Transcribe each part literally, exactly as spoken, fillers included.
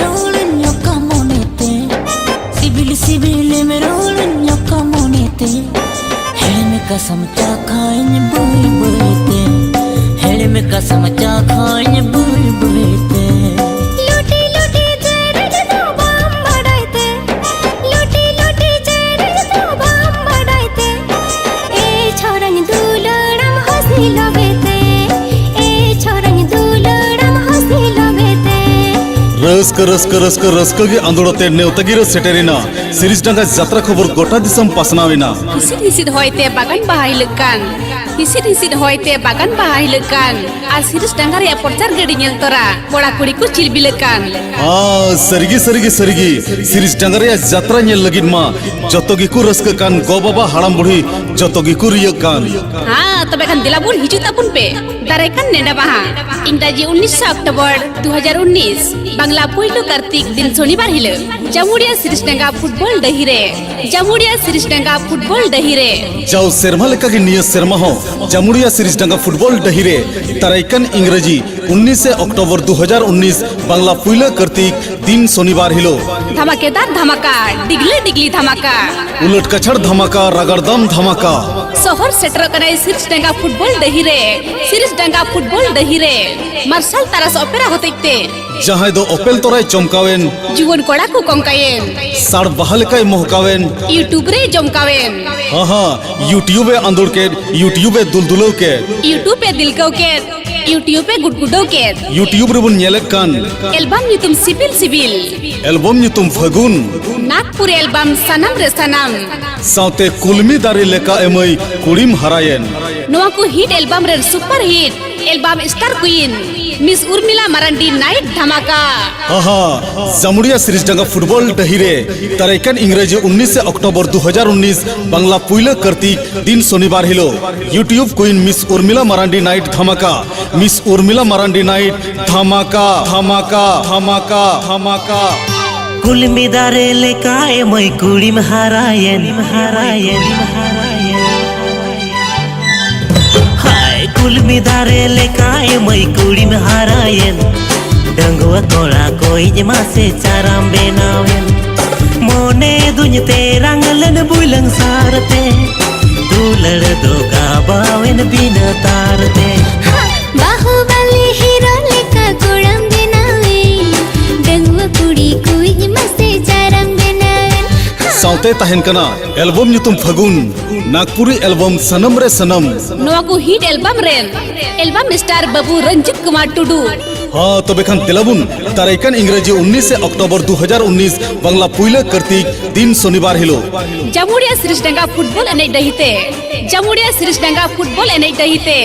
ᱨᱚᱲ ᱧᱚᱜᱟ ᱢᱚᱱᱮᱛᱮ, ᱥᱤᱵᱤᱞ ᱥᱤᱵᱤᱞᱮᱢ ᱨᱚᱲ ᱧᱚᱜᱟ ᱢᱚᱱᱮᱛᱮ, ᱦᱮᱲᱮᱢ ᱠᱟᱥᱟᱢ ᱪᱟᱠᱷᱟᱧ ᱵᱟᱹᱭ ᱵᱟᱹᱭᱛᱮ, ᱦᱮᱲᱮᱢ ᱠᱟᱥᱟᱢ ᱪᱟᱠᱷᱟᱧ ᱵᱟᱹᱭ ᱵᱟᱹᱭᱛᱮ᱾ ᱞᱩᱴᱤ ᱞᱩᱴᱤ ᱪᱮᱨᱮᱡ ᱫᱚ ᱵᱟᱢ ᱵᱟᱰᱟᱭ ᱛᱮ, ᱞᱩᱴᱤ ᱞᱩᱴᱤ ᱪᱮᱨᱮᱡ ᱫᱚ ᱵᱟᱢ ᱵᱟᱰᱟᱭ ᱛᱮ, ᱮ ᱪᱷᱚᱨᱟᱧ ᱫᱩᱞᱟᱹᱲᱟᱢ ᱦᱟᱹᱥᱤ ᱞᱚᱵᱮ ᱛᱮ, ᱮ ᱪᱷᱚᱨᱟᱧ ᱫᱩᱞᱟᱹᱲᱟᱢ ᱦᱟᱹᱥᱤ ᱞᱚᱵᱮ ᱛᱮ᱾ ᱨᱟᱹᱥᱠᱟᱹ, ᱨᱟᱹᱥᱠᱟᱹ, ᱨᱟᱹᱥᱠᱟᱹ, ᱨᱟᱹᱥᱠᱟᱹ ᱜᱮ ᱟᱸᱫᱳᱲ ᱟᱛᱮ ᱱᱮᱣᱛᱟ ᱜᱤᱨᱟᱹ ᱥᱮᱴᱮᱨᱮᱱᱟ᱾ ᱥᱤᱨᱤᱥᱰᱟᱸᱜᱟ ᱡᱟᱛᱨᱟ ᱠᱷᱚᱵᱚᱨ ᱜᱚᱴᱟ ᱫᱤᱥᱚᱢ ᱯᱟᱥᱱᱟᱣ ᱮᱱᱟ᱾ ᱦᱤᱥᱤᱫ ᱦᱤᱥᱤᱫ ᱦᱚᱭᱛᱮ ᱵᱟᱜᱟᱱ ᱵᱟᱦᱟ ᱦᱤᱞᱟᱹᱜ ᱠᱟᱱ, ᱦᱤᱥᱤᱫ ᱦᱤᱥᱤᱫ ᱦᱚᱭᱛᱮ ᱵᱟᱜᱟᱱ ᱵᱟᱦᱟ ᱦᱤᱞᱟᱹᱜ ᱠᱟᱱ, ᱟᱨ ᱥᱤᱨᱤᱥᱰᱟᱸᱜᱟ ᱨᱮᱭᱟᱜ ᱯᱨᱚᱪᱟᱨ ᱜᱟᱹᱰᱤ ᱧᱮᱞ ᱛᱚᱨᱟ ᱠᱚᱲᱟ ᱠᱩᱲᱤ ᱠᱚ ᱪᱤᱞᱵᱤᱞᱟᱹᱜ ᱠᱟᱱ᱾ ᱦᱟᱸ, ᱥᱟᱹᱨᱤᱜᱮ, ᱥᱟᱹᱨᱤᱜᱮ, ᱥᱟᱹᱨᱤᱜᱮ᱾ ᱥᱤᱨᱤᱥᱰᱟᱸᱜᱟ ᱨᱮᱭᱟᱜ ᱡᱟᱛᱨᱟ ᱧᱮᱞ ᱞᱟᱹᱜᱤᱫ ᱢᱟ ᱡᱚᱛᱚ ᱜᱮᱠᱚ ᱨᱟᱹᱥᱠᱟᱹ ᱠᱟᱱ, ᱜᱚ ᱵᱟᱵᱟ ᱦᱟᱲᱟᱢ ᱵᱩᱲᱦᱤ ᱡᱚᱛᱚ ᱜᱮᱠᱚ ᱨᱤᱭᱟᱹᱜ ᱠᱟᱱ᱾ ᱦᱟᱸ, ᱛᱚᱵᱮ ᱠᱷᱟᱱ ᱫᱮᱞᱟ ᱵᱚᱱ ᱦᱤᱡᱩᱜ ᱛᱟᱵᱚᱱ ᱯᱮ᱾ ᱫᱟᱨᱟᱭ ᱠᱟᱱ ᱱᱮᱰᱟ ᱢᱟᱦᱟ, ᱤᱝᱨᱟᱡᱤ ᱩᱱᱤᱥ ᱚᱠᱴᱳᱵᱚᱨ ᱫᱩ ᱦᱟᱡᱟᱨ ᱩᱱᱤᱥ, ᱵᱟᱝᱞᱟ ᱯᱩᱭᱞᱩ ᱠᱟᱨᱛᱤᱠ ᱫᱤᱱ ᱥᱚᱱᱤᱵᱟᱨ ᱦᱤᱞᱳᱜ, ᱡᱟᱢᱩᱲᱤᱭᱟ ᱥᱤᱨᱤᱥᱰᱟᱸᱜᱟ ᱯᱷᱩᱴᱵᱚᱞ ᱰᱟᱹᱦᱤ ᱨᱮ, ᱡᱟᱢᱩᱲᱤᱭᱟ ᱥᱤᱨᱤᱥᱰᱟᱸᱜᱟ ᱯᱷᱩᱴᱵᱚᱞ ᱰᱟᱹᱦᱤ ᱨᱮ᱾ ᱡᱟᱣ ᱥᱮᱨᱢᱟ ᱞᱮᱠᱟᱜᱮ ᱱᱤᱭᱟᱹ ᱥᱮᱨᱢᱟ ᱦᱚᱸ ᱡᱟᱢᱩᱲᱤᱭᱟ ᱥᱤᱨᱤᱥᱰᱟᱸᱜᱟ ᱯᱷᱩᱴᱵᱚᱞ ᱰᱟᱹᱦᱤ ᱨᱮ ᱫᱟᱨᱟᱭ ᱠᱟᱱ ᱤᱝᱨᱟᱡᱤ ᱩᱱᱤᱥᱮ ᱚᱠᱴᱳᱵᱚᱨ ᱫᱩ ᱦᱟᱡᱟᱨ ᱩᱱᱤᱥ, ᱵᱟᱝᱞᱟ ᱯᱩᱭᱞᱟᱹ ᱠᱟᱨᱛᱤᱠ ᱫᱤᱱ ᱥᱚᱱᱤᱵᱟᱨ ᱦᱤᱞᱳᱜ᱾ ᱫᱷᱟᱢᱟᱠᱮᱫᱟᱨ ᱫᱷᱟᱢᱟᱠᱟ, ᱰᱤᱜᱽᱞᱤ ᱰᱤᱜᱽᱞᱤ ᱫᱷᱟᱢᱟᱠᱟ᱾ ᱩᱞᱟᱹᱴ ᱠᱟᱪᱷᱟᱲ ᱫᱷᱟᱢᱟᱠᱟ, ᱨᱟᱜᱟᱲ ᱫᱟᱢ ᱫᱷᱟᱢᱟᱠᱟ᱾ ᱥᱚᱦᱚᱨ ᱥᱮᱴᱮᱨᱚᱜ ᱠᱟᱱᱟᱭ ᱥᱤᱨᱤᱥᱰᱟᱸᱜᱟ ᱯᱷᱩᱴᱵᱚᱞ ᱰᱟᱹᱦᱤ ᱨᱮ, ᱥᱤᱨᱤᱥᱰᱟᱸᱜᱟ ᱯᱷᱩᱴᱵᱚᱞ ᱰᱟᱹᱦᱤ ᱨᱮ᱾ ᱢᱟᱨᱥᱟᱞ ᱛᱟᱨᱟᱥ ᱚᱯᱮᱨᱟ ᱦᱚᱛᱮᱡ ᱛᱮ᱾ ᱡᱟᱦᱟᱸᱭ ᱫᱚ ᱚᱯᱮᱞ ᱛᱚᱨᱟᱭ ᱪᱚᱢᱠᱟᱣᱮᱱ᱾ ᱡᱩᱣᱟᱹᱱ ᱠᱚᱲᱟ ᱠᱚ ᱠᱚᱝᱠᱟᱭᱮᱱ᱾ ᱥᱟᱲ ᱵᱟᱦᱟ ᱞᱮᱠᱟᱭ ᱢᱚᱦᱠᱟᱣᱮᱱ᱾ YouTube ᱨᱮᱭ ᱡᱚᱢᱠᱟᱣᱮᱱ᱾ ᱦᱟᱸ ᱦᱟᱸ, YouTube ᱮ ᱟᱸᱫᱳᱲ ᱠᱮᱫ, YouTube ᱮ ᱫᱩᱞᱫᱩᱞᱟᱹᱣ ᱠᱮᱫ᱾ YouTube ᱮ ᱫᱤᱞᱠᱟᱹᱣ ᱠᱮᱫ᱾ YouTube ᱮ ᱜᱩᱰᱜᱩᱰᱟᱹᱣ ᱠᱮᱫ᱾ YouTube ᱨᱮᱵᱚᱱ ᱧᱮᱞᱮᱫ ᱠᱟᱱ᱾ ᱮᱞᱵᱟᱢ ᱧᱩᱛᱩᱢ ᱥᱤᱵᱤᱞ ᱥᱤᱵᱤᱞ᱾ ᱮᱞᱵᱟᱢ ᱧᱩᱛᱩᱢ ᱯᱷᱟᱹᱜᱩᱱ᱾ ᱱᱟᱜᱽᱯᱩᱨ ᱮᱞᱵᱟᱢ ᱥᱟᱱᱟᱢ ᱨᱮ ᱥᱟᱱᱟᱢ᱾ ᱥᱟᱶᱛᱮ ᱠᱩᱞᱢᱤ ᱫᱟᱨᱮ ᱞᱮᱠᱟ ᱮᱢᱟᱹᱭ ᱠᱩᱲᱤᱢ ᱦᱟᱨᱟᱭᱮᱱ᱾ ᱱᱚᱣᱟ ᱠᱚ ᱦᱤᱴ ᱮᱞᱵᱟᱢ ᱨᱮᱱ ᱥᱩᱯᱟᱨ ᱦᱤᱴ ᱮᱞᱵᱟᱢ ᱥᱴᱟᱨ ᱠᱩᱭᱤᱱ ᱢᱤᱥ ᱩᱨᱢᱤᱞᱟ ᱢᱟᱨᱟᱱᱰᱤ ᱱᱟᱭᱤᱴ ᱫᱷᱟᱢᱟᱠᱟ᱾ ᱦᱟᱦᱟ, ᱡᱟᱢᱩᱲᱤᱭᱟ ᱥᱤᱨᱤᱥᱰᱟᱸᱜᱟ ᱯᱷᱩᱴᱵᱚᱞ ᱰᱟᱹᱦᱤ ᱨᱮ ᱫᱟᱨᱟᱭ ᱠᱟᱱ ᱤᱝᱨᱮᱡᱤ ᱩᱱᱤᱥᱮ ᱚᱠᱴᱳᱵᱚᱨ ᱫᱩ ᱦᱟᱡᱟᱨ ᱩᱱᱤᱥ, ᱵᱟᱝᱞᱟ ᱯᱩᱭᱞᱟᱹ ᱠᱟᱨᱛᱤᱠ ᱫᱤᱱ ᱥᱚᱱᱤᱵᱟᱨ ᱦᱤᱞᱳᱜ YouTube ᱠᱩᱭᱤᱱ ᱢᱤᱥ ᱩᱨᱢᱤᱞᱟ ᱢᱟᱨᱟᱱᱰᱤ ᱱᱟᱭᱤᱴ ᱫᱷᱟᱢᱟᱠᱟ, ᱢᱤᱥ ᱩᱨᱢᱤᱞᱟ ᱢᱟᱨᱟᱱᱰᱤ ᱱᱟᱭᱤᱴ ᱫᱷᱟᱢᱟᱠᱟ, ᱫᱷᱟᱢᱟᱠᱟ, ᱫᱷᱟᱢᱟᱠᱟ, ᱫᱷᱟᱢᱟᱠᱟ᱾ ᱠᱩᱞᱢᱤ ᱫᱟᱨᱮ ᱞᱮᱠᱟ ᱮ ᱢᱟᱹᱭ ᱠᱩᱲᱤᱢ ᱦᱟᱨᱟᱭᱮᱱ, ᱦᱟᱨᱟᱭᱮᱱ, ᱦᱟᱨᱟᱭᱮᱱ᱾ ᱦᱟᱭ, ᱠᱩᱞᱢᱤ ᱫᱟᱨᱮ ᱞᱮᱠᱟ ᱮ ᱢᱟᱹᱭ ᱠᱩᱲᱤᱢ ᱦᱟᱨᱟᱭᱮᱱ᱾ ᱰᱟᱺᱜᱩᱣᱟᱹ ᱠᱚᱲᱟ ᱠᱚᱭᱤᱡ ᱢᱟᱥᱮ ᱪᱟᱨᱟᱢ ᱵᱮᱱᱟᱣᱮᱱ᱾ ᱢᱚᱱᱮ ᱫᱩᱧ ᱛᱮᱨᱟᱝ ᱞᱮᱱ ᱵᱩᱞᱟᱹᱝ ᱥᱟᱨᱛᱮ, ᱫᱩᱞᱟᱹᱲ ᱫᱚ ᱜᱟᱵᱟᱣᱮᱱ ᱵᱤᱱᱟᱹ ᱛᱟᱨᱛᱮ᱾ ᱵᱟᱹᱦᱩᱵᱟᱞᱤ ᱦᱤᱨᱳ ᱞᱮᱠᱟ ᱠᱚᱲᱟᱢ ᱵᱮᱱᱟᱣᱮᱱ, ᱰᱟᱺᱜᱩᱣᱟᱹ ᱠᱩᱲᱤ ᱠᱚᱭᱤᱡ ᱢᱟᱥᱮ ᱪᱟᱨᱟᱢ ᱵᱮᱱᱟᱣᱮᱱ᱾ ᱥᱟᱶᱛᱮ ᱛᱟᱦᱮᱱ ᱠᱟᱱᱟ ᱮᱞᱵᱚᱢ ᱧᱩᱛᱩᱢ ᱯᱷᱟᱹᱜᱩᱱ, ᱱᱟᱜᱽᱯᱩᱨᱤ ᱮᱞᱵᱚᱢ ᱥᱟᱱᱟᱢ ᱨᱮ ᱥᱟᱱᱟᱢ᱾ ᱱᱚᱣᱟ ᱠᱚ ᱦᱤᱴ ᱮᱞᱵᱟᱢ ᱨᱮᱱ ᱮᱞᱵᱟᱢ ᱥᱴᱟᱨ ᱵᱟᱹᱵᱩ ᱨᱚᱧᱡᱤᱛ ᱠᱩᱢᱟᱨ ᱴᱩᱰᱩ᱾ ᱦᱚᱸ, ᱛᱚᱵᱮ ᱠᱷᱟᱱ ᱫᱮᱞᱟᱵᱩᱱ, ᱫᱟᱨᱟᱭ ᱠᱟᱱ ᱤᱝᱨᱮᱡᱤ ᱩᱱᱤᱥᱮ ᱚᱠᱴᱳᱵᱚᱨ ᱫᱩ ᱦᱟᱡᱟᱨ ᱩᱱᱤᱥ, ᱵᱟᱝᱞᱟ ᱯᱩᱭᱞᱟᱹ ᱠᱟᱨᱛᱤᱠ ᱫᱤᱱ ᱥᱚᱱᱤᱵᱟᱨ ᱦᱤᱞᱳᱜ᱾ ᱡᱟᱢᱩᱲᱤᱭᱟ ᱥᱤᱨᱤᱥ ᱰᱟᱸᱜᱟ ᱯᱷᱩᱴᱵᱚᱞ ᱮᱱᱮᱡ ᱰᱟᱹᱦᱤ ᱛᱮ, ᱡᱟᱢᱩᱲᱤᱭᱟ ᱥᱤᱨᱤᱥ ᱰᱟᱸᱜᱟ ᱯᱷᱩᱴᱵᱚᱞ ᱮᱱᱮᱡ ᱰᱟᱹᱦᱤ ᱛᱮ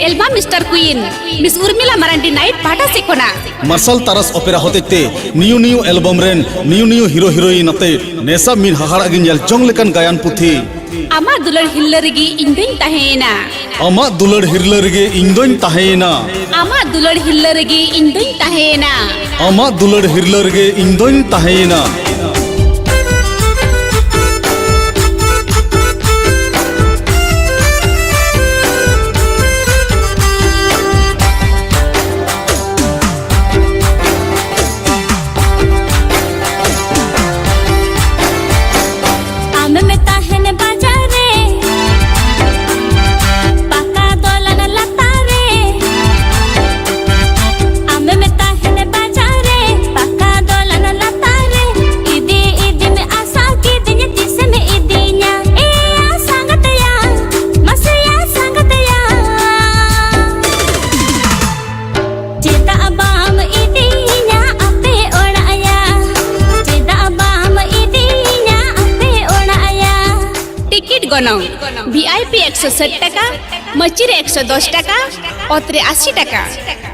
ᱮᱞᱵᱟᱢ ᱥᱴᱟᱨ ᱠᱩᱭᱤᱱ ᱢᱤᱥ ᱩᱨᱢᱤᱞᱟ ᱢᱟᱨᱟᱱᱰᱤ ᱱᱟᱭᱤᱴ ᱯᱟᱦᱴᱟ ᱥᱮᱫ ᱠᱷᱚᱱᱟᱜ᱾ ᱢᱟᱨᱥᱟᱞ ᱛᱟᱨᱟᱥ ᱚᱯᱮᱨᱟ ᱦᱚᱛᱮᱡ ᱛᱮ ᱱᱤᱭᱩ ᱱᱤᱭᱩ ᱮᱞᱵᱚᱢ ᱨᱮᱱ ᱱᱤᱭᱩ ᱱᱤᱭᱩ ᱦᱤᱨᱳ ᱦᱤᱨᱳᱭᱤᱱ ᱟᱛᱮ ᱱᱮᱥᱟ ᱢᱤᱫ ᱦᱟᱦᱟᱲᱟᱜ ᱜᱮ ᱧᱮᱞ ᱡᱚᱝ ᱞᱮᱠᱟᱱ ᱜᱟᱭᱟᱱ ᱯᱩᱛᱷᱤ᱾ ᱟᱢᱟᱜ ᱫᱩᱞᱟᱹᱲ ᱦᱤᱨᱞᱟᱹ ᱨᱮᱜᱮ ᱤᱧ ᱫᱩᱧ ᱛᱟᱦᱮᱸᱭᱮᱱᱟ᱾ ᱟᱢᱟᱜ ᱫᱩᱞᱟᱹᱲ ᱦᱤᱨᱞᱟᱹ ᱨᱮᱜᱮ ᱤᱧ ᱫᱩᱧ ᱛᱟᱦᱮᱸᱭᱮᱱᱟ᱾ ᱟᱢᱟᱜ ᱫᱩᱞᱟᱹᱲ ᱦᱤᱨᱞᱟᱹ ᱨᱮᱜᱮ ᱤᱧ ᱫᱩᱧ ᱛᱟᱦᱮᱸᱭᱮᱱᱟ᱾ ᱟᱢᱟᱜ ᱫᱩᱞᱟᱹᱲ ᱦᱤᱨᱞᱟᱹ ᱨᱮᱜᱮ ᱤᱧ ᱫᱩᱧ ᱛᱟᱦᱮᱸᱭᱮᱱᱟ᱾ ᱟᱢᱮᱢ ᱛᱟᱦᱮᱱ ᱵᱟᱡᱟᱨ ᱨᱮ, ᱯᱟᱠᱟ ᱫᱚᱞᱟᱱ ᱞᱟᱛᱟᱨ ᱨᱮ᱾ ᱟᱢᱮᱢ ᱛᱟᱦᱮᱱ ᱵᱟᱡᱟᱨ ᱨᱮ, ᱯᱟᱠᱟ ᱫᱚᱞᱟᱱ ᱞᱟᱛᱟᱨ ᱨᱮ᱾ ᱤᱫᱤ ᱤᱫᱤᱢ ᱟᱥᱟ ᱠᱤᱫᱤᱧ, ᱛᱤᱥᱮᱢ ᱤᱫᱤᱧᱟ? ᱮᱭᱟ ᱥᱟᱸᱜᱟᱛᱮᱭᱟ, ᱢᱟᱥᱮᱭᱟ ᱥᱟᱸᱜᱟᱛᱮᱭᱟ᱾ ᱪᱮᱫᱟᱜ ᱵᱟᱢ ᱤᱫᱤᱧᱟ ᱟᱯᱮ ᱚᱲᱟᱜ ᱭᱟ? ᱪᱮᱫᱟᱜ ᱵᱟᱢ ᱤᱫᱤᱧᱟ ᱟᱯᱮ ᱚᱲᱟᱜ ᱭᱟ? ᱴᱤᱠᱤᱴ ᱜᱚᱱᱚᱝ, ᱵᱷᱤ ᱟᱭ ᱯᱤ ᱮᱠᱥᱚ ᱥᱟᱴ ᱴᱟᱠᱟ, ᱢᱟᱹᱪᱤ ᱨᱮ ᱮᱠᱥᱚ ᱫᱚᱥ ᱴᱟᱠᱟ, ᱚᱛ ᱨᱮ ᱟᱥᱤ ᱴᱟᱠᱟ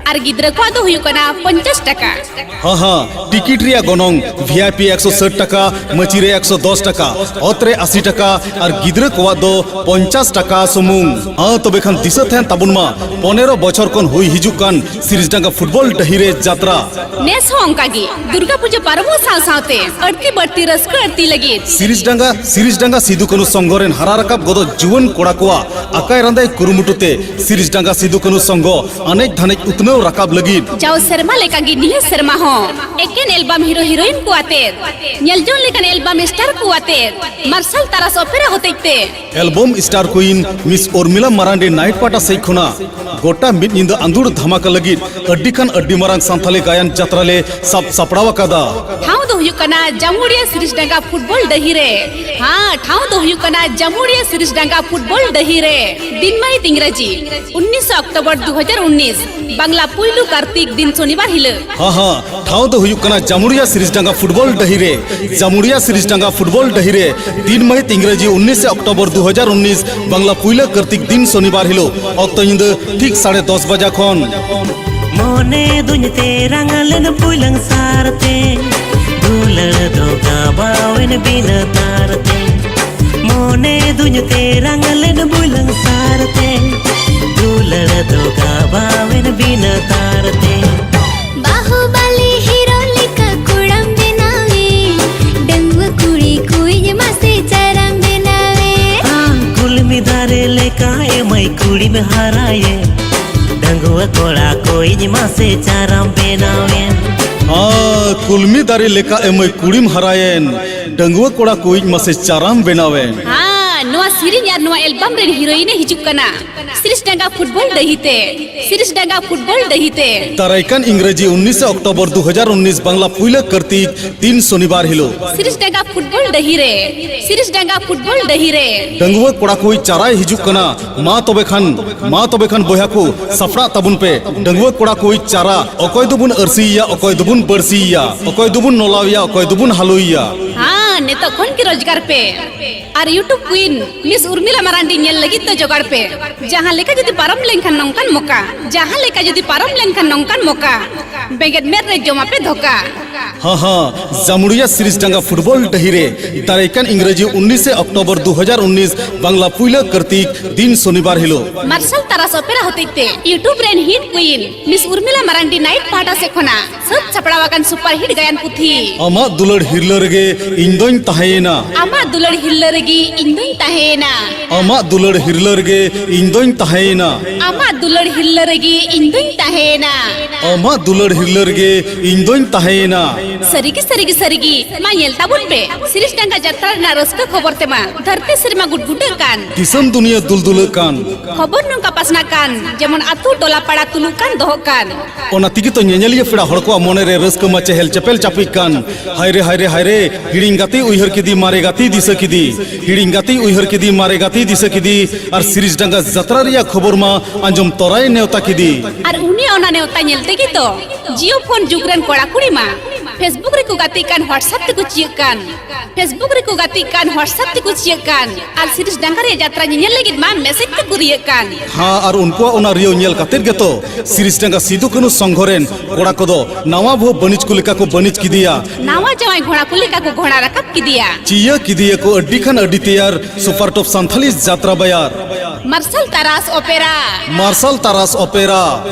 ᱟᱨ ᱜᱤᱫᱽᱨᱟᱹ ᱠᱚᱣᱟᱜ ᱫᱚ ᱦᱩᱭᱩᱜ ᱠᱟᱱᱟ ᱯᱚᱧᱪᱟᱥ ᱴᱟᱠᱟ᱾ ᱦᱟᱸ ᱦᱟᱸ, ᱴᱤᱠᱤᱴ ᱨᱮᱭᱟᱜ ᱜᱚᱱᱚᱝ ᱵᱷᱤ ᱟᱭ ᱯᱤ ᱮᱠᱥᱚ ᱥᱟᱴ ᱴᱟᱠᱟ, ᱢᱟᱹᱪᱤ ᱨᱮ ᱮᱠᱥᱚ ᱫᱚᱥ ᱴᱟᱠᱟ, ᱚᱛ ᱨᱮ ᱟᱥᱤ ᱴᱟᱠᱟ ᱟᱨ ᱜᱤᱫᱽᱨᱟᱹ ᱠᱚᱣᱟᱜ ᱫᱚ ᱯᱚᱧᱪᱟᱥ ᱴᱟᱠᱟ ᱥᱩᱢᱩᱝ᱾ ᱦᱟᱸ, ᱛᱚᱵᱮ ᱠᱷᱟᱱ ᱫᱤᱥᱟᱹ ᱛᱟᱦᱮᱱ ᱛᱟᱵᱚᱱ ᱢᱟ, ᱯᱚᱱᱮᱨᱚ ᱵᱚᱪᱷᱚᱨ ᱠᱷᱚᱱ ᱦᱩᱭ ᱦᱤᱡᱩᱜ ᱠᱟᱱ ᱥᱤᱨᱤᱥᱰᱟᱸᱜᱟ ᱯᱷᱩᱴᱵᱚᱞ ᱰᱟᱹᱦᱤ ᱨᱮ ᱡᱟᱛᱨᱟ᱾ ᱱᱮᱥ ᱦᱚᱸ ᱚᱱᱠᱟ ᱜᱮ ᱫᱩᱨᱜᱟ ᱯᱩᱡᱟᱹ ᱯᱟᱨᱚᱢᱚᱜ ᱥᱟᱶ ᱥᱟᱶᱛᱮ ᱟᱹᱲᱛᱤ ᱵᱟᱹᱲᱛᱤ ᱨᱟᱹᱥᱠᱟᱹ ᱟᱹᱲᱛᱤ ᱞᱟᱹᱜᱤᱫ ᱥᱤᱨᱤᱥᱰᱟᱸᱜᱟ, ᱥᱤᱨᱤᱥᱰᱟᱸᱜᱟ ᱥᱤᱫᱩ ᱠᱟᱹᱱᱩ ᱥᱚᱝᱜᱷᱚ ᱨᱮᱱ ᱦᱟᱨᱟ ᱨᱟᱠᱟᱵ ᱜᱚᱫᱚᱜ ᱡᱩᱣᱟᱹᱱ ᱠᱚᱲᱟ ᱠᱚᱣᱟᱜ ᱟᱠᱟᱭ ᱨᱟᱸᱫᱟᱭ ᱠᱩᱨᱩᱢᱩᱴᱩ ᱛᱮ ᱥᱤᱨᱤᱥᱰᱟᱸᱜᱟ ᱥᱤᱫᱩ ᱠᱟᱹᱱᱩ ᱥᱚᱝᱜᱷᱚ ᱟᱱᱮᱡ ᱫᱷᱟᱱᱮᱡ ᱩᱛᱱᱟᱹᱣ ᱨᱟᱠᱟᱵ ᱞᱟᱹᱜᱤᱫ᱾ ᱡᱟᱣ ᱥᱮᱨᱢᱟ ᱞᱮᱠᱟᱜᱮ ᱱᱤᱭᱟᱹ ᱥᱮᱨᱢᱟ ᱦᱚᱸ ᱮᱠᱮᱱ ᱮᱞᱵᱟᱢ ᱦᱤᱨᱳ ᱦᱤᱨᱳᱭᱤᱱ ᱠᱚ ᱟᱛᱮᱫ, ᱧᱮᱞ ᱡᱚᱝ ᱞᱮᱠᱟᱱ ᱮᱞᱵᱟᱢ ᱥᱴᱟᱨ ᱠᱚ ᱟᱛᱮᱫ, ᱢᱟᱨᱥᱟᱞ ᱛᱟᱨᱟᱥ ᱚᱯᱮᱨᱟ ᱦᱚᱛᱮᱡ ᱛᱮ ᱮᱞᱵᱚᱢ ᱥᱴᱟᱨ ᱠᱩᱭᱤᱱ ᱢᱤᱥ ᱩᱨᱢᱤᱞᱟ ᱢᱟᱨᱟᱱᱰᱤ ᱱᱟᱭᱤᱴ ᱯᱟᱦᱴᱟ ᱥᱮᱡ ᱠᱷᱚᱱᱟᱜ ᱜᱚᱴᱟ ᱢᱤᱫ ᱧᱤᱫᱟᱹ ᱟᱸᱫᱳᱲ ᱫᱷᱟᱢᱟᱠᱟ ᱞᱟᱹᱜᱤᱫ ᱟᱹᱰᱤ ᱠᱷᱟᱱ ᱟᱹᱰᱤ ᱢᱟᱨᱟᱝ ᱥᱟᱱᱛᱟᱞᱤ ᱜᱟᱭᱟᱱ ᱡᱟᱛᱨᱟ ᱞᱮ ᱥᱟᱵ ᱥᱟᱯᱲᱟᱣ ᱟᱠᱟᱫᱟ᱾ ᱴᱷᱟᱶ ᱫᱚ ᱦᱩᱭᱩᱜ ᱠᱟᱱᱟ ᱡᱟᱢᱩᱲᱤᱭᱟᱹ ᱥᱤᱨᱤᱥ ᱰᱟᱸᱜᱟ ᱯᱷᱩᱴᱵᱚᱞ ᱰᱟᱹᱦᱤ ᱨᱮ᱾ ᱦᱟᱸ, ᱴᱷᱟᱶ ᱫᱚ ᱦᱩᱭᱩᱜ ᱠᱟᱱᱟ ᱡᱟᱢᱩᱲᱤᱭᱟᱹ ᱥᱤᱨᱤᱥ ᱰᱟᱸᱜᱟ ᱯᱷᱩᱴᱵᱚᱞ ᱰᱟᱹᱦᱤ ᱨᱮ᱾ ᱫᱤᱱ ᱢᱟᱹᱦᱤᱛ ᱤᱝᱨᱮᱡᱤ ᱩᱱᱤᱥ ᱚᱠᱴᱳᱵᱚᱨ ᱫᱩ ᱦᱟᱡᱟᱨ ᱩᱱᱤᱥ, ᱵᱟᱝᱞᱟ ᱯᱩᱭᱞᱩ ᱠᱟᱨᱛᱤᱠ ᱫᱤᱱ ᱥᱚᱱᱤᱵᱟᱨ ᱦᱤᱞᱳᱜ᱾ ᱦᱟᱸ ᱦᱟᱸ, ᱴᱷᱟᱶ ᱫᱚ ᱦᱩᱭᱩᱜ ᱠᱟᱱᱟ ᱡᱟᱢᱩᱲᱤᱭᱟ ᱥᱤᱨᱤᱥ ᱰᱟᱸᱜᱟ ᱯᱷᱩᱴᱵᱚᱞ ᱰᱟᱹᱦᱤ ᱨᱮ᱾ ᱡᱟᱢᱩᱲᱤᱭᱟ ᱥᱤᱨᱤᱥ ᱰᱟᱸᱜᱟ ᱯᱷᱩᱴᱵᱚᱞ ᱰᱟᱹᱦᱤ ᱨᱮ ᱫᱤᱱ ᱢᱟᱹᱦᱤᱛ ᱤᱝᱨᱮᱡᱤ ᱩᱱᱤᱥ ᱚᱠᱴᱳᱵᱚᱨ ᱫᱩ ᱦᱟᱡᱟᱨ ᱩᱱᱤᱥ, ᱵᱟᱝᱞᱟ ᱯᱩᱭᱞᱟᱹ ᱠᱟᱨᱛᱤᱠ ᱫᱤᱱ ᱥᱚᱱᱤᱵᱟᱨ ᱦᱤᱞᱳᱜ, ᱚᱠᱛᱚ ᱧᱤᱫᱟᱹ ᱴᱷᱤᱠ ᱥᱟᱲᱮ ᱫᱚᱥ ᱵᱟᱡᱟ ᱠᱷᱚᱱ᱾ ᱢᱚᱱᱮ ᱫᱩᱧ ᱛᱮᱨᱟᱝ ᱞᱮᱱ ᱯᱩᱭᱞᱟᱹᱝ ᱥᱟᱨᱛᱮ, ᱫᱩᱞᱟᱹᱲ ᱫᱚ ᱜᱟᱵᱟᱣᱮᱱ ᱵᱤᱱᱟᱹ ᱛᱟᱨᱛᱮ᱾ ᱢᱚᱱᱮ ᱫᱩᱧ ᱛᱮᱨᱟᱝ ᱞᱮᱱ ᱯᱩᱭᱞᱟᱹᱝ ᱥᱟᱨᱛᱮ, ᱫᱩᱞᱟᱹᱲ ᱫᱚ ᱜᱟᱵᱟᱣᱮᱱ ᱵᱤᱱᱟᱹ ᱛᱟᱨᱛᱮ᱾ ᱵᱟᱹᱦᱩᱵᱟᱞᱤ ᱦᱤᱨᱳ ᱞᱮᱠᱟ ᱠᱚᱲᱟᱢ ᱵᱮᱱᱟᱣᱮ, ᱰᱟᱺᱜᱩᱣᱟᱹ ᱠᱩᱲᱤ ᱠᱩᱭᱤᱡ ᱢᱟᱥᱮ ᱪᱟᱨᱟᱢ ᱵᱮᱱᱟᱣᱮ᱾ ᱦᱟᱸ, ᱠᱩᱞᱢᱤ ᱫᱟᱨᱮ ᱞᱮᱠᱟ ᱮᱢᱟᱹᱭ ᱠᱩᱲᱤᱢ ᱦᱟᱨᱟᱭᱮ, ᱰᱟᱺᱜᱩᱣᱟᱹ ᱠᱚᱲᱟ ᱠᱩᱭᱤᱡ ᱢᱟᱥᱮ ᱪᱟᱨᱟᱢ ᱵᱮᱱᱟᱣᱮ᱾ ᱦᱟᱸ, ᱠᱩᱞᱢᱤ ᱫᱟᱨᱮ ᱞᱮᱠᱟ ᱮᱢᱟᱹᱭ ᱠᱩᱲᱤᱢ ᱦᱟᱨᱟᱭᱮᱱ, ᱰᱟᱺᱜᱩᱣᱟᱹ ᱠᱚᱲᱟ ᱠᱩᱭᱤᱡ ᱢᱟᱥᱮ ᱪᱟᱨᱟᱢ ᱵᱮᱱᱟᱣᱮᱱ᱾ ᱦᱟᱸ, ᱱᱚᱣᱟ ᱥᱮᱨᱮᱧ ᱟᱨ ᱱᱚᱣᱟ ᱮᱞᱵᱟᱢ ᱨᱮᱱ ᱦᱤᱨᱳᱭᱤᱱ ᱮ ᱦᱤᱡᱩᱜ ᱠᱟᱱᱟ ᱥᱤᱨᱤᱥ ᱰᱟᱸᱜᱟ ᱯᱷᱩᱴᱵᱚᱞ ᱰᱟᱹᱦᱤ ᱛᱮ᱾ ᱥᱤᱨᱤᱥ ᱰᱟᱸᱜᱟ ᱯᱷᱩᱴᱵᱚᱞ ᱰᱟᱹᱦᱤ ᱛᱮ᱾ ᱫᱟᱨᱟᱭ ᱠᱟᱱ ᱤᱝᱨᱮᱡᱤ ᱩᱱᱤᱥᱮ ᱚᱠᱴᱳᱵᱚᱨ ᱫᱩ ᱦᱟᱡᱟᱨ ᱩᱱᱤᱥ, ᱵᱟᱝᱞᱟ ᱯᱩᱭᱞᱟᱹ ᱠᱟᱨᱛᱤᱠ ᱫᱤᱱ ᱥᱚᱱᱤᱵᱟᱨ ᱦᱤᱞᱳᱜ᱾ ᱥᱤᱨᱤᱥ ᱰᱟᱸᱜᱟ ᱯᱷᱩᱴᱵᱚᱞ ᱰᱟᱹᱦᱤ ᱨᱮ᱾ ᱥᱤᱨᱤᱥ ᱰᱟᱸᱜᱟ ᱯᱷᱩᱴᱵᱚᱞ ᱰᱟᱹᱦᱤ ᱨᱮ᱾ ᱰᱟᱺᱜᱩᱣᱟᱹ ᱠᱚᱲᱟ ᱠᱩᱲᱤ ᱪᱟᱨᱟᱭ ᱦᱤᱡᱩᱜ ᱠᱟᱱᱟ᱾ ᱢᱟ ᱛᱚᱵᱮ ᱠᱷᱟᱱ, ᱢᱟ ᱛᱚᱵᱮ ᱠᱷᱟᱱ ᱵᱚᱭᱦᱟ ᱠᱚ, ᱥᱟᱯᱲᱟᱜ ᱛᱟᱵᱚᱱ ᱯᱮ᱾ ᱰᱟᱺᱜᱩᱣᱟᱹ ᱠᱚᱲᱟ ᱠᱩᱲᱤ ᱪᱟᱨᱟ, ᱚᱠᱚᱭ ᱫᱚᱵᱚᱱ ᱟᱹᱨᱥᱤᱭᱮᱭᱟ, ᱚᱠᱚᱭ ᱫᱚᱵᱚᱱ ᱵᱟᱹᱲᱥᱤᱭᱮᱭᱟ, ᱚᱠᱚᱭ ᱫᱚᱵᱚᱱ ᱱᱚᱞᱟᱣᱮᱭᱟ, ᱚᱠᱚᱭ ᱫᱚᱵᱚᱱ ᱦᱟᱞᱚᱭᱮᱭᱟ᱾ ᱦᱟᱸ, ᱱᱤᱛᱚᱜ ᱠᱷᱚᱱ ᱜᱮ ᱨᱳᱡᱽᱜᱟᱨ ᱯᱮ᱾ ᱟᱨ YouTube ᱠᱩᱭᱤᱱ ᱢᱤᱥ ᱩᱨᱢᱤᱞᱟ ᱢᱟᱨᱟᱱᱰᱤ ᱧᱮᱞ ᱞᱟᱹᱜᱤᱫ ᱫᱚ ᱡᱚᱜᱟᱲ ᱯᱮ᱾ ᱡᱟᱦᱟᱸ ᱞᱮᱠᱟ ᱡᱩᱫᱤ ᱯᱟᱨᱚᱢ ᱞᱮᱱᱠᱷᱟᱱ ᱱᱚᱝᱠᱟᱱ ᱢᱚᱠᱟ, ᱡᱟᱦᱟᱸ ᱞᱮᱠᱟ ᱡᱩᱫᱤ ᱯᱟᱨᱚᱢ ᱞᱮᱱᱠᱷᱟᱱ ᱱᱚᱝᱠᱟᱱ ᱢᱚᱠᱟ, ᱵᱮᱸᱜᱮᱫ ᱢᱮᱫ ᱨᱮ ᱡᱚᱢᱟᱯᱮ ᱫᱷᱳᱠᱟ᱾ ᱦᱟᱸ ᱦᱟᱸ, ᱡᱟᱢᱩᱲᱤᱭᱟ ᱥᱤᱨᱤᱥᱰᱟᱸᱜᱟ ᱯᱷᱩᱴᱵᱚᱞ ᱰᱟᱹᱦᱤ ᱨᱮ ᱫᱟᱨᱟᱭ ᱠᱟᱱ ᱤᱝᱨᱮᱡᱤ ᱩᱱᱤᱥᱮ ᱚᱠᱴᱳᱵᱚᱨ ᱫᱩ ᱦᱟᱡᱟᱨ ᱩᱱᱤᱥ, ᱵᱟᱝᱞᱟ ᱯᱩᱭᱞᱟᱹ ᱠᱟᱨᱛᱤᱠ, ᱫᱤᱱ ᱥᱚᱱᱤᱵᱟᱨ ᱦᱤᱞᱳᱜ᱾ ᱢᱟᱨᱥᱟᱞ ᱛᱟᱨᱟᱥ ᱚᱯᱮᱨᱟ ᱦᱚᱛᱮᱡ ᱛᱮ YouTube ᱨᱮᱱ ᱦᱤᱴ ᱠᱩᱭᱤᱱ ᱢᱤᱥ ᱩᱨᱢᱤᱞᱟ ᱢᱟᱨᱟᱱᱰᱤ ᱱᱟᱭᱤᱴ ᱯᱟᱦᱴᱟ ᱥᱮᱫ ᱠᱷᱚᱱᱟᱜ ᱥᱟᱹᱛ ᱥᱟᱯᱲᱟᱣ ᱟᱠᱟᱱ ᱥᱩᱯᱟᱨ ᱦᱤᱴ ᱜᱟᱭᱟᱱ ᱯᱩᱛᱷᱤ᱾ ᱟᱢᱟᱜ ᱫᱩᱞᱟᱹᱲ ᱦᱤᱨᱞᱟᱹ ᱨᱮᱜᱮ ᱤᱧ ᱫᱚᱧ ᱛᱟᱦᱮᱸᱭᱮᱱᱟ᱾ ᱟᱢᱟᱜ ᱫᱩᱞᱟᱹᱲ ᱦᱤᱨᱞᱟᱹ ᱨᱮᱜᱮ ᱤᱧ ᱫᱚᱧ ᱛᱟᱦᱮᱸᱭᱮᱱᱟ᱾ ᱟᱢᱟᱜ ᱫᱩᱞᱟᱹᱲ ᱦᱤᱨᱞᱟᱹ ᱨᱮᱜᱮ ᱤᱧ ᱫᱚᱧ ᱛᱟᱦᱮᱸᱭᱮᱱᱟ᱾ ᱟᱢᱟᱜ ᱫᱩᱞᱟᱹᱲ ᱦᱤᱨᱞᱟᱹ ᱨᱮᱜᱮ ᱤᱧ ᱫᱚᱧ ᱛᱟᱦᱮᱸᱭᱮᱱᱟ᱾ ᱟᱢᱟᱜ ᱫᱩᱞᱟᱹᱲ ᱦᱤᱨᱞᱟᱹ ᱨᱮᱜᱮ ᱤᱧ ᱫᱚᱧ ᱛᱟᱦᱮᱸᱭᱮᱱᱟ᱾ ᱥᱟᱹᱨᱤᱜᱮ, ᱥᱟᱹᱨᱤᱜᱮ, ᱥᱟᱹᱨᱤᱜᱮ᱾ ᱢᱟ ᱧᱮᱞ ᱛᱟᱵᱚᱱ ᱯᱮ, ᱥᱤᱨᱤᱥᱰᱟᱸᱜᱟ ᱡᱟᱛᱨᱟ ᱨᱮᱱᱟᱜ ᱨᱟᱹᱥᱠᱟᱹ ᱠᱷᱚᱵᱚᱨ ᱛᱮᱢᱟ ᱫᱷᱟᱹᱨᱛᱤ ᱥᱮᱨᱢᱟ ᱜᱩᱴᱜᱩᱴᱟᱹᱜ ᱠᱟᱱ᱾ ᱫᱤᱥᱚᱢ ᱫᱩᱱᱤᱭᱟᱹ ᱫᱩᱞᱫᱩᱞᱟᱹᱜ ᱠᱟᱱ᱾ ᱠᱷᱚᱵᱚᱨ ᱱᱚᱝᱠᱟ ᱯᱟᱥᱱᱟᱜ ᱠᱟᱱ, ᱡᱮᱢᱚᱱ ᱟᱹᱛᱩ ᱴᱚᱞᱟ ᱯᱟᱲᱟ ᱛᱩᱞᱩᱜ ᱠᱟᱱ ᱫᱚᱦᱚᱜ ᱠᱟᱱ᱾ ᱚᱱᱟ ᱛᱮᱜᱮ ᱛᱚ ᱧᱮᱧᱮᱞᱤᱭᱟᱹ ᱯᱮᱲᱟ ᱦᱚᱲ ᱠᱚᱣᱟᱜ ᱢᱚᱱᱮ ᱨᱮ ᱨᱟᱹᱥᱠᱟᱹ ᱢᱟ ᱪᱮᱦᱮᱞ ᱪᱮᱯᱮᱞ ᱪᱟᱯᱮᱜ ᱠᱟᱱ᱾ ᱦᱟᱭ ᱨᱮ, ᱦᱟᱭ ᱨᱮ, ᱦᱟᱭ ᱨᱮ, ᱦᱤᱲᱤᱧ ᱜᱟᱛᱮ ᱩᱭᱦᱟᱹᱨ ᱠᱮᱫᱮ, ᱢᱟᱨᱮ ᱜᱟᱛᱮ ᱫᱤᱥᱟᱹ ᱠᱮᱫᱮ᱾ ᱦᱤᱲᱤᱧ ᱜᱟᱛᱮ ᱩᱭᱦᱟᱹᱨ ᱠᱮᱫᱮ, ᱢᱟᱨᱮ ᱜᱟᱛᱮ ᱫᱤᱥᱟᱹ ᱠᱮᱫᱮ᱾ ᱟᱨ ᱥᱤᱨᱤᱥᱰᱟᱸᱜᱟ ᱡᱟᱛᱨᱟ ᱨᱮᱭᱟᱜ ᱠᱷᱚᱵᱚᱨ ᱢᱟ ᱟᱸᱡᱚᱢ ᱛᱚᱨᱟᱭ ᱱᱮᱣᱛᱟ ᱠᱮᱫᱮ᱾ ᱟᱨ ᱩᱱᱤ ᱚᱱᱟ ᱱᱮᱣᱛᱟ ᱧᱮᱞ ᱛᱮᱜᱮ ᱛᱚ ᱡᱤᱭᱳ ᱯᱷᱳᱱ ᱡᱩᱜᱽ ᱨᱮᱱ ᱠᱚᱲᱟ ᱠᱩᱲᱤ ᱢᱟ Facebook ᱨᱮᱠᱚ ᱜᱟᱛᱮᱜ ᱠᱟᱱ, WhatsApp ᱛᱮᱠᱚ ᱪᱤᱭᱟᱹᱜ ᱠᱟᱱ᱾ Facebook ᱨᱮᱠᱚ ᱜᱟᱛᱮᱜ ᱠᱟᱱ, WhatsApp ᱛᱮᱠᱚ ᱪᱤᱭᱟᱹᱜ ᱠᱟᱱ, ᱟᱨ ᱥᱤᱨᱤᱥᱰᱟᱸᱜᱟ ᱨᱮᱭᱟᱜ ᱡᱟᱛᱨᱟ ᱧᱮᱧᱮᱞ ᱞᱟᱹᱜᱤᱫ ᱢᱟ ᱢᱮᱥᱮᱡᱽ ᱛᱮᱠᱚ ᱨᱤᱭᱟᱹᱜ ᱠᱟᱱ᱾ ᱦᱟᱸ, ᱟᱨ ᱩᱱᱠᱩᱣᱟᱜ ᱚᱱᱟ ᱨᱤᱭᱟᱹᱣ ᱧᱮᱞ ᱠᱟᱛᱮᱫ ᱜᱮᱛᱚ ᱥᱤᱨᱤᱥᱰᱟᱸᱜᱟ ᱥᱤᱫᱩ ᱠᱟᱹᱱᱦᱩ ᱥᱚᱝᱜᱷᱚ ᱨᱮᱱ ᱠᱚᱲᱟ ᱠᱚᱫᱚ ᱱᱟᱣᱟ ᱵᱟᱹᱦᱩ ᱵᱟᱹᱱᱤᱡ ᱠᱚ ᱞᱮᱠᱟ ᱠᱚ ᱵᱟᱹᱱᱤᱡ ᱠᱮᱫᱮᱭᱟ᱾ ᱱᱟᱣᱟ ᱡᱟᱶᱟᱭ ᱜᱷᱚᱲᱟ ᱠᱚ ᱞᱮᱠᱟ ᱠᱚ ᱜᱷᱚᱲᱟ ᱨᱟᱠᱟᱵ ᱠᱮᱫᱮᱭᱟ᱾ ᱪᱤᱭᱟᱹ ᱠᱮᱫᱮᱭᱟᱠᱚ ᱟᱹᱰᱤ ᱠᱷᱟᱱ ᱟᱹᱰᱤ ᱛᱮᱭᱟᱨ ᱥᱩᱯᱟᱨ ᱴᱚᱯ ᱥᱟᱱᱛᱷᱟᱞᱤ ᱡᱟᱛᱨᱟ ᱵᱟᱭᱟᱨ᱾ ᱢᱟᱨᱥᱟᱞ ᱛᱟᱨᱟᱥ ᱚᱯᱮᱨᱟ᱾ ᱢᱟᱨᱥᱟᱞ ᱛᱟᱨᱟᱥ ᱚᱯᱮᱨᱟ᱾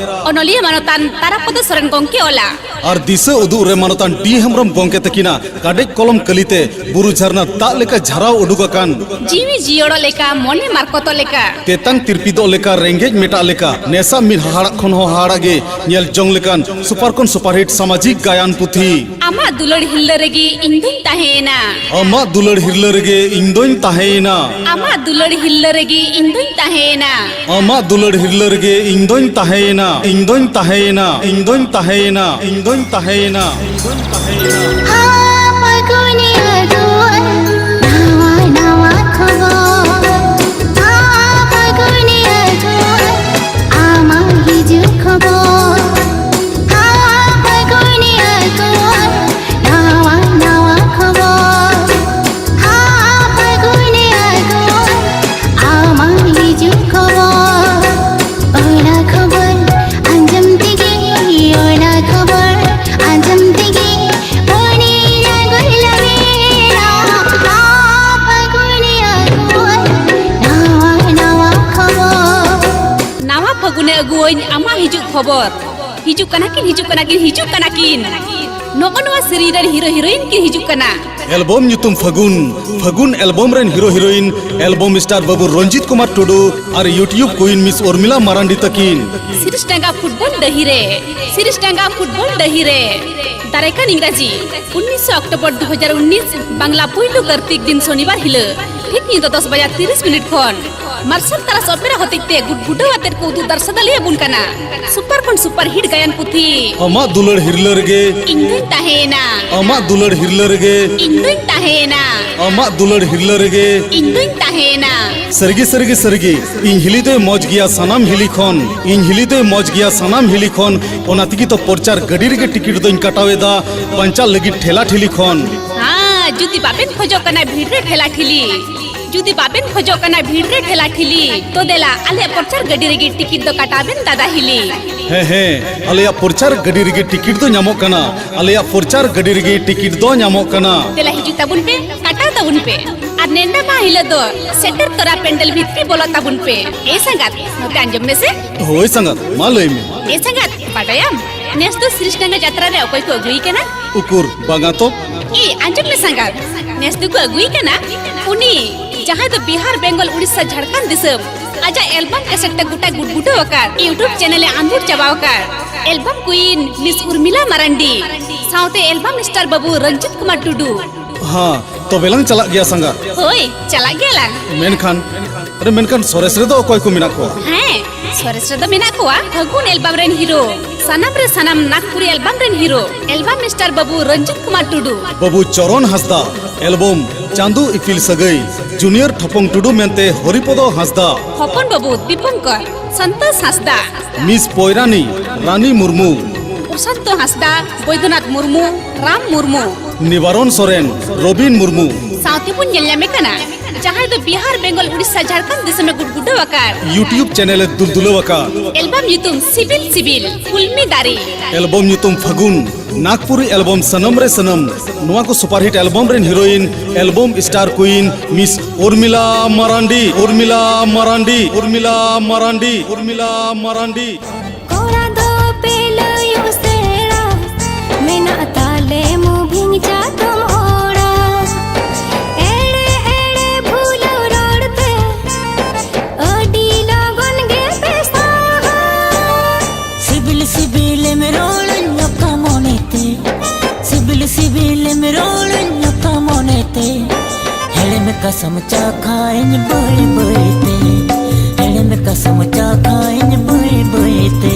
ᱚᱱᱚᱞᱤᱭᱟᱹ ᱢᱟᱱᱚᱛᱟᱱ ᱛᱟᱨᱟᱯᱚᱫᱚ ᱥᱚᱨᱮᱱ ᱜᱚᱢᱠᱮ ᱚᱞᱟ᱾ ᱟᱨ ᱫᱤᱥᱟᱹ ᱩᱫᱩᱜ ᱨᱮ ᱢᱟᱱᱚᱛᱟᱱ ᱰᱤ ᱦᱮᱢᱵᱽᱨᱚᱢ ᱜᱚᱢᱠᱮ ᱛᱟᱹᱠᱤᱱᱟᱜ ᱠᱟᱰᱮᱡ ᱠᱚᱞᱚᱢ ᱠᱟᱹᱞᱤᱛᱮ ᱵᱩᱨᱩ ᱡᱷᱟᱨᱱᱟ ᱫᱟᱜ ᱞᱮᱠᱟ ᱡᱷᱟᱨᱟᱣ ᱩᱰᱩᱠ ᱟᱠᱟᱱ᱾ ᱡᱤᱣᱤ ᱡᱤᱭᱚᱲᱚᱜ ᱞᱮᱠᱟ, ᱢᱚᱱᱮ ᱢᱟᱨᱠᱚᱛᱚᱜ ᱞᱮᱠᱟ᱾ ᱛᱮᱛᱟᱝ ᱛᱤᱨᱯᱤᱫᱚᱜ ᱞᱮᱠᱟ, ᱨᱮᱸᱜᱮᱡ ᱢᱮᱴᱟᱜ ᱞᱮᱠᱟ, ᱱᱮᱥᱟ ᱢᱤᱫ ᱦᱟᱦᱟᱲᱟᱜ ᱠᱷᱚᱱ ᱦᱚᱸ ᱦᱟᱦᱟᱲᱟᱜ ᱜᱮ ᱧᱮᱞ ᱡᱚᱝ ᱞᱮᱠᱟᱱ ᱥᱩᱯᱟᱨ ᱠᱷᱚᱱ ᱥᱩᱯᱟᱨ ᱦᱤᱴ ᱥᱟᱢᱟᱡᱤᱠ ᱜᱟᱭᱟᱱ ᱯᱩᱛᱷᱤ᱾ ᱟᱢᱟᱜ ᱫᱩᱞᱟᱹᱲ ᱦᱤᱨᱞᱟᱹ ᱨᱮᱜᱮ ᱤᱧ ᱫᱩᱧ ᱛᱟᱦᱮᱸᱭᱮᱱᱟ᱾ ᱟᱢᱟᱜ ᱫᱩᱞᱟᱹᱲ ᱦᱤᱨᱞᱟᱹ ᱨᱮᱜᱮ ᱤᱧ ᱫᱩᱧ ᱛᱟᱦᱮᱸᱭᱮᱱᱟ᱾ ᱟᱢᱟᱜ ᱫᱩᱞᱟᱹᱲ ᱦᱤᱨᱞᱟᱹ ᱨᱮᱜᱮ ᱤᱧ ᱫᱩᱧ ᱛᱟᱦᱮᱸᱭᱮᱱᱟ᱾ ᱟᱢᱟᱜ ᱫᱩᱞᱟᱹᱲ ᱦᱤᱨᱞᱟᱹ ᱨᱮᱜᱮ ᱤᱧ ᱫᱩᱧ ᱛᱟᱦᱮᱸᱭᱮᱱᱟ᱾ ᱤᱧ ᱫᱩᱧ ᱛᱟᱦᱮᱸᱭᱮᱱᱟ᱾ ᱤᱧ ᱫᱩᱧ ᱛᱟᱦᱮᱸᱭᱮᱱᱟ᱾ ᱤᱧ ᱫᱩᱧ ᱛᱟᱦᱮᱸᱭᱮᱱᱟ᱾ ᱦᱟ ᱯᱷᱟᱹᱜᱩᱱᱤᱭᱟᱹ ᱫᱩᱣᱟᱹᱨ, ᱱᱟᱣᱟ ᱱᱟᱣᱟ ᱠᱷᱚᱵᱚᱨ᱾ ᱦᱟ ᱯᱷᱟᱹᱜᱩᱱᱤᱭᱟᱹ ᱫᱩᱣᱟᱹᱨ, ᱟᱢᱟᱜ ᱦᱤᱡᱩᱜ ᱠᱷᱚᱵᱚᱨ᱾ ᱦᱟ ᱯᱷᱟᱹᱜᱩᱱᱤᱭᱟᱹ ᱫᱩᱣᱟᱹᱨ, ᱱᱟᱣᱟ ᱱᱟᱣᱟ ᱠᱷᱚᱵᱚᱨ᱾ ᱦᱟ ᱯᱷᱟᱹᱜᱩᱱᱤᱭᱟᱹ ᱫᱩᱣᱟᱹᱨ, ᱟᱢᱟᱜ ᱦᱤᱡᱩᱜ ᱠᱷᱚᱵᱚᱨ᱾ ᱚᱱᱟ ᱠᱷᱚᱵᱚᱨ ᱟᱸᱡᱚᱢ ᱛᱮᱜᱮ, ᱚᱱᱟ ᱠᱷᱚᱵᱚᱨ ᱟᱸᱡᱚᱢ ᱛᱮᱜᱮ ᱟᱹᱜᱩᱣᱟᱹᱧ ᱟᱢᱟᱜ ᱦᱤᱡᱩᱜ ᱠᱷᱚᱵᱚᱨ᱾ ᱦᱤᱡᱩᱜ ᱠᱟᱱᱟ ᱠᱤᱱ, ᱦᱤᱡᱩᱜ ᱠᱟᱱᱟ ᱠᱤᱱ, ᱦᱤᱡᱩᱜ ᱠᱟᱱᱟ ᱠᱤᱱ᱾ ᱱᱚᱜᱼᱚ ᱱᱚᱣᱟ ᱥᱮᱨᱮᱧ ᱨᱮᱱ ᱦᱤᱨᱳ ᱦᱤᱨᱳᱭᱤᱱ ᱠᱤᱱ ᱦᱤᱡᱩᱜ ᱠᱟᱱᱟ᱾ ᱮᱞᱵᱚᱢ ᱧᱩᱛᱩᱢ ᱯᱷᱟᱹᱜᱩᱱ᱾ ᱯᱷᱟᱹᱜᱩᱱ ᱮᱞᱵᱚᱢ ᱨᱮᱱ ᱦᱤᱨᱳ ᱦᱤᱨᱳᱭᱤᱱ ᱮᱞᱵᱚᱢ ᱥᱴᱟᱨ ᱵᱟᱹᱵᱩ ᱨᱚᱧᱡᱤᱛ ᱠᱩᱢᱟᱨ ᱴᱩᱰᱩ ᱟᱨ YouTube ᱠᱩᱭᱤᱱ ᱢᱤᱥ ᱩᱨᱢᱤᱞᱟ ᱢᱟᱨᱟᱱᱰᱤ ᱛᱟᱹᱠᱤᱱ᱾ ᱥᱤᱨᱤᱥ ᱰᱟᱸᱜᱟ ᱯᱷᱩᱴᱵᱚᱞ ᱰᱟᱹᱦᱤ ᱨᱮ, ᱥᱤᱨᱤᱥ ᱰᱟᱸᱜᱟ ᱯᱷᱩᱴᱵᱚᱞ ᱰᱟᱹᱦᱤ ᱨᱮ᱾ ᱫᱟᱨᱟᱭ ᱠᱟᱱ ᱤᱝᱨᱟᱡᱤ ᱩᱱᱤᱥ ᱚᱠᱴᱳᱵᱚᱨ ᱫᱩ ᱦᱟᱡᱟᱨ ᱩᱱᱤᱥ, ᱵᱟᱝᱞᱟ ᱯᱩᱭᱞᱩ ᱠᱟᱨᱛᱤᱠ ᱫᱤᱱ ᱥᱚᱱᱤᱵᱟᱨ ᱦᱤᱞᱳᱜ ᱴᱷᱤᱠ ᱧᱤᱫᱟᱹ ᱫᱚᱥ ᱵᱟᱡᱟ ᱛᱤᱨᱤᱥ ᱢᱤᱱᱤᱴ ᱠᱷᱚᱱ ᱢᱟᱨᱥᱟᱞ ᱛᱟᱨᱟᱥ ᱚᱯᱮᱨᱟ ᱦᱚᱛᱮᱡ ᱛᱮ ᱜᱩᱰᱜᱩᱰᱟᱹᱣ ᱟᱛᱮᱫ ᱠᱚ ᱩᱫᱩᱜ ᱫᱟᱨᱥᱟᱫ ᱟᱞᱮᱭᱟᱵᱚᱱ ᱠᱟᱱᱟ ᱥᱩᱯᱟᱨ ᱠᱷᱚᱱ ᱥᱩᱯᱟᱨ ᱦᱤᱴ ᱜᱟᱭᱟᱱ ᱯᱩᱛᱷᱤ᱾ ᱟᱢᱟᱜ ᱫᱩᱞᱟᱹᱲ ᱦᱤᱨᱞᱟᱹ ᱨᱮᱜᱮ᱾ ᱤᱧ ᱫᱩᱧ ᱛᱟᱦᱮᱸᱭᱮᱱᱟ᱾ ᱟᱢᱟᱜ ᱫᱩᱞᱟᱹᱲ ᱦᱤᱨᱞᱟᱹ ᱨᱮᱜᱮ᱾ ᱤᱧ ᱫᱩᱧ ᱛᱟᱦᱮᱸᱭᱮᱱᱟ᱾ ᱟᱢᱟᱜ ᱫᱩᱞᱟᱹᱲ ᱦᱤᱨᱞᱟᱹ ᱨᱮᱜᱮ᱾ ᱤᱧ ᱫᱩᱧ ᱛᱟᱦᱮᱸᱭᱮᱱᱟ᱾ ᱥᱟᱹᱨᱤᱜᱮ, ᱥᱟᱹᱨᱤᱜᱮ, ᱥᱟᱹᱨᱤᱜᱮ, ᱤᱧ ᱦᱤᱞᱤ ᱫᱚᱭ ᱢᱚᱡᱽ ᱜᱮᱭᱟ ᱥᱟᱱᱟᱢ ᱦᱤᱞᱤ ᱠᱷᱚᱱ᱾ ᱤᱧ ᱦᱤᱞᱤ ᱫᱚᱭ ᱢᱚᱡᱽ ᱜᱮᱭᱟ ᱥᱟᱱᱟᱢ ᱦᱤᱞᱤ ᱠᱷᱚᱱ᱾ ᱚᱱᱟ ᱛᱮᱜᱮ ᱛᱚ ᱯᱨᱚᱪᱟᱨ ᱜᱟᱹᱰᱤ ᱨᱮᱜᱮ ᱴᱤᱠᱤᱴ ᱫᱚᱧ ᱠᱟᱴᱟᱣ ᱮᱫᱟ ᱵᱟᱧᱪᱟᱜ ᱞᱟᱹᱜᱤᱫ ᱴᱷᱮᱞᱟ ᱴᱷᱤᱞᱤ ᱠᱷᱚᱱ᱾ ᱦᱮᱸ, ᱡᱩᱫᱤ ᱵᱟᱵᱮᱱ ᱠᱷᱚᱡᱚᱜ ᱠᱟᱱᱟ ᱵᱷᱤᱲ ᱨᱮ ᱴᱷᱮᱞᱟ ᱴᱷᱤᱞᱤ, ᱡᱩᱫᱤ ᱵᱟᱵᱮᱱ ᱠᱷᱚᱡᱚᱜ ᱠᱟᱱᱟ ᱵᱷᱤᱲ ᱨᱮ ᱴᱷᱮᱞᱟ ᱴᱷᱤᱞᱤ, ᱛᱚ ᱫᱮᱞᱟ ᱟᱞᱮᱭᱟᱜ ᱯᱨᱚᱪᱟᱨ ᱜᱟᱹᱰᱤ ᱨᱮᱜᱮ ᱴᱤᱠᱤᱴ ᱫᱚ ᱠᱟᱴᱟᱣ ᱵᱮᱱ ᱫᱟᱫᱟ ᱦᱤᱞᱤ᱾ ᱦᱮᱸ, ᱦᱮᱸ, ᱟᱞᱮᱭᱟᱜ ᱯᱨᱚᱪᱟᱨ ᱜᱟᱹᱰᱤ ᱨᱮᱜᱮ ᱴᱤᱠᱤᱴ ᱫᱚ ᱧᱟᱢᱚᱜ ᱠᱟᱱᱟ᱾ ᱟᱞᱮᱭᱟᱜ ᱯᱨᱚᱪᱟᱨ ᱜᱟᱹᱰᱤ ᱨᱮᱜᱮ ᱴᱤᱠᱤᱴ ᱫᱚ ᱧᱟᱢᱚᱜ ᱠᱟᱱᱟ᱾ ᱫᱮᱞᱟ ᱦᱤᱡᱩᱜ ᱛᱟᱵᱚᱱ ᱯᱮ, ᱠᱟᱴᱟᱣ ᱛᱟᱵᱚᱱ ᱯᱮ᱾ ᱟᱨ ᱱᱮᱰᱟ ᱢᱟᱦᱟ ᱦᱤᱞᱳᱜ ᱫᱚ ᱥᱮᱴᱮᱨ ᱛᱚᱨᱟ ᱯᱮᱱᱰᱮᱞ ᱵᱷᱤᱛᱨᱤ ᱵᱚᱞᱚ ᱛᱟᱵᱚᱱ ᱯᱮ᱾ ᱮ ᱥᱟᱸᱜᱟᱛ, ᱱᱚᱛᱮ ᱟᱸᱡᱚᱢ ᱢᱮᱥᱮ᱾ ᱦᱳᱭ ᱥᱟᱸᱜᱟᱛ, ᱢᱟ ᱞᱟᱹᱭ ᱢᱮ᱾ ᱮ ᱥᱟᱸᱜᱟᱛ, ᱵᱟᱰᱟᱭᱟᱢ ᱱᱮᱥ ᱫᱚ ᱥᱤᱨᱤᱥᱰᱟᱸᱜᱟ ᱡᱟᱛᱨᱟ ᱨᱮ ᱚᱠᱚᱭ ᱠᱚ ᱟᱹᱜᱩᱭ ᱠᱟᱱᱟ? ᱩᱠᱩᱨ, ᱵᱟᱝᱟ ᱛᱚ᱾ ᱮ, ᱟᱸᱡᱚᱢ ᱢᱮ ᱥᱟᱸᱜᱟᱛ, ᱱᱮᱥ ᱫᱚᱠᱚ ᱟᱹᱜᱩᱭ ᱠᱟᱱᱟ ᱩᱱᱤ, ᱡᱟᱦᱟᱸᱭ ᱫᱚ ᱵᱤᱦᱟᱨ, ᱵᱮᱝᱜᱚᱞ, ᱩᱲᱤᱥᱥᱟ, ᱡᱷᱟᱲᱠᱷᱚᱸᱰ ᱫᱤᱥᱚᱢ ᱟᱡᱟᱜ ᱮᱞᱵᱟᱢ ᱠᱮᱥᱮᱴ ᱛᱮ ᱜᱚᱴᱟ ᱜᱩᱰᱜᱩᱰᱟᱹᱣ ᱟᱠᱟᱫ, YouTube ᱪᱮᱱᱮᱞ ᱮ ᱟᱸᱫᱩᱲ ᱪᱟᱵᱟᱣ ᱟᱠᱟᱫ, ᱮᱞᱵᱟᱢ ᱠᱩᱭᱤᱱ ᱢᱤᱥ ᱩᱨᱢᱤᱞᱟ ᱢᱟᱨᱟᱱᱰᱤ ᱥᱟᱶᱛᱮ ᱮᱞᱵᱟᱢ ᱥᱴᱟᱨ ᱵᱟᱹᱵᱩ ᱨᱚᱧᱡᱤᱛ ᱠᱩᱢᱟᱨ ᱴᱩᱰᱩ᱾ ᱦᱟᱸ, ᱛᱚᱵᱮ ᱞᱟᱝ ᱪᱟᱞᱟᱜ ᱜᱮᱭᱟ ᱥᱟᱸᱜᱟᱛ᱾ ᱦᱳᱭ, ᱪᱟᱞᱟᱜ ᱜᱮᱭᱟᱞᱟᱝ᱾ ᱢᱮᱱᱠᱷᱟᱱ, ᱟᱨᱮ ᱢᱮᱱᱠᱷᱟᱱ ᱥᱚᱨᱮᱥ ᱨᱮᱫᱚ ᱚᱠᱚᱭ ᱠᱚ ᱢᱮᱱᱟᱜ ᱠᱚᱣᱟ? ᱦᱮᱸ, ᱥᱚᱨᱮᱥ ᱨᱮᱫᱚ ᱢᱮᱱᱟᱜ ᱠᱚᱣᱟ ᱯᱷᱟᱹᱜᱩᱱ ᱮᱞᱵᱟᱢ ᱨᱮᱱ ᱦᱤᱨᱳ, ᱥᱟᱱᱟᱢ ᱨᱮ ᱥᱟᱱᱟᱢ ᱱᱟᱜᱽᱯᱩᱨᱤ ᱮᱞᱵᱟᱢ ᱨᱮᱱ ᱦᱤᱨᱳ, ᱮᱞᱵᱟᱢ ᱥᱴᱟᱨ ᱵᱟᱹᱵᱩ ᱨᱚᱧᱡᱤᱛ ᱠᱩᱢᱟᱨ ᱴᱩᱰᱩ, ᱵᱟᱹᱵᱩ ᱪᱚᱨᱚᱱ ᱦᱟᱸᱥᱫᱟ, ᱮᱞᱵᱚᱢ ᱪᱟᱸᱫᱩ ᱤᱯᱤᱞ ᱥᱟᱹᱜᱟᱹᱭ, ᱡᱩᱱᱤᱭᱚᱨ ᱴᱷᱚᱯᱚᱝ ᱴᱩᱰᱩ ᱢᱮᱱᱛᱮ ᱦᱚᱨᱤᱯᱚᱫᱚ ᱦᱟᱸᱥᱫᱟ, ᱦᱚᱯᱚᱱ ᱵᱟᱹᱵᱩ ᱫᱤᱯᱚᱝᱠᱚᱨ, ᱥᱚᱱᱛᱳᱥ ᱦᱟᱸᱥᱫᱟ, ᱢᱤᱥ ᱯᱚᱭᱨᱟᱱᱤ ᱨᱟᱱᱤ ᱢᱩᱨᱢᱩ, ᱯᱨᱚᱥᱟᱱᱛᱚ ᱦᱟᱸᱥᱫᱟ, ᱵᱚᱭᱫᱚᱱᱟᱛᱷ ᱢᱩᱨᱢᱩ, ᱨᱟᱢ ᱢᱩᱨᱢᱩ, ᱱᱤᱵᱟᱨᱚᱱ ᱥᱚᱨᱮᱱ, ᱨᱚᱵᱤᱱ ᱢᱩᱨᱢᱩ᱾ ᱥᱟᱶᱛᱮ ᱵᱚᱱ ᱧᱮᱞ ᱧᱟᱢᱮ ᱠᱟᱱᱟ ᱡᱟᱦᱟᱸᱭ ᱫᱚ ᱵᱤᱦᱟᱨ, ᱵᱮᱝᱜᱚᱞ, ᱩᱲᱤᱥᱥᱟ, ᱡᱷᱟᱲᱠᱷᱚᱸᱰ ᱫᱤᱥᱚᱢᱮ ᱜᱩᱰᱜᱩᱰᱟᱹᱣ ᱟᱠᱟᱫ᱾ YouTube ᱪᱮᱱᱮᱞ ᱮ ᱫᱩᱞᱫᱩᱞᱟᱹᱣ ᱟᱠᱟᱫ᱾ ᱮᱞᱵᱟᱢ ᱧᱩᱛᱩᱢ ᱥᱤᱵᱤᱞ ᱥᱤᱵᱤᱞ ᱠᱩᱞᱢᱤ ᱫᱟᱨᱮ᱾ ᱮᱞᱵᱚᱢ ᱧᱩᱛᱩᱢ ᱯᱷᱟᱹᱜᱩᱱ᱾ ᱱᱟᱜᱽᱯᱩᱨᱤ ᱮᱞᱵᱚᱢ ᱥᱟᱱᱟᱢ ᱨᱮ ᱥᱟᱱᱟᱢ, ᱱᱚᱣᱟ ᱠᱚ ᱥᱩᱯᱟᱨ ᱦᱤᱴ ᱮᱞᱵᱚᱢ ᱨᱮᱱ ᱦᱤᱨᱳᱭᱤᱱ, ᱮᱞᱵᱚᱢ ᱥᱴᱟᱨ ᱠᱩᱭᱤᱱ ᱢᱤᱥ ᱩᱨᱢᱤᱞᱟ ᱢᱟᱨᱟᱱᱰᱤ, ᱩᱨᱢᱤᱞᱟ ᱢᱟᱨᱟᱱᱰᱤ, ᱩᱨᱢᱤᱞᱟ ᱢᱟᱨᱟᱱᱰᱤ, ᱩᱨᱢᱤᱞᱟ ᱢᱟᱨᱟᱱᱰᱤ᱾ ᱠᱚᱲᱟ ᱫᱚ ᱯᱮ ᱞᱟᱹᱭᱚᱜ ᱥᱮᱬᱟ, ᱢᱮᱱᱟᱜ ᱛᱟᱞᱮ ᱢᱩᱵᱷᱤᱝ ᱪᱟᱛᱚᱢ ᱚᱲᱟᱜ᱾ ᱮᱲᱮ ᱮᱲᱮ ᱵᱷᱩᱞᱟᱹᱣ ᱨᱚᱲ ᱛᱮ, ᱟᱹᱰᱤ ᱞᱚᱜᱚᱱ ᱜᱮ ᱯᱮ ᱥᱟᱦᱟ᱾ ᱥᱤᱵᱤᱞ ᱥᱤᱵᱤᱞᱮᱢ ᱨᱚᱲᱟᱹᱧ ᱚᱠᱟ ᱢᱚᱱᱮᱛᱮ, ᱥᱤᱵᱤᱞ ᱥᱤᱵᱤᱞᱮᱢ ᱨᱚᱲᱟᱹᱧ ᱚᱠᱟ ᱢᱚᱱᱮᱛᱮ, ᱦᱮᱲᱮᱢ ᱠᱟᱥᱟᱢ ᱪᱟᱠᱷᱟᱭᱟᱹᱧ ᱵᱟᱹᱭ ᱵᱟᱹᱭᱛᱮ, ᱦᱮᱲᱮᱢ ᱠᱟᱥᱟᱢ ᱪᱟᱠᱷᱟᱭᱟᱹᱧ ᱵᱟᱹᱭ ᱵᱟᱹᱭᱛᱮ᱾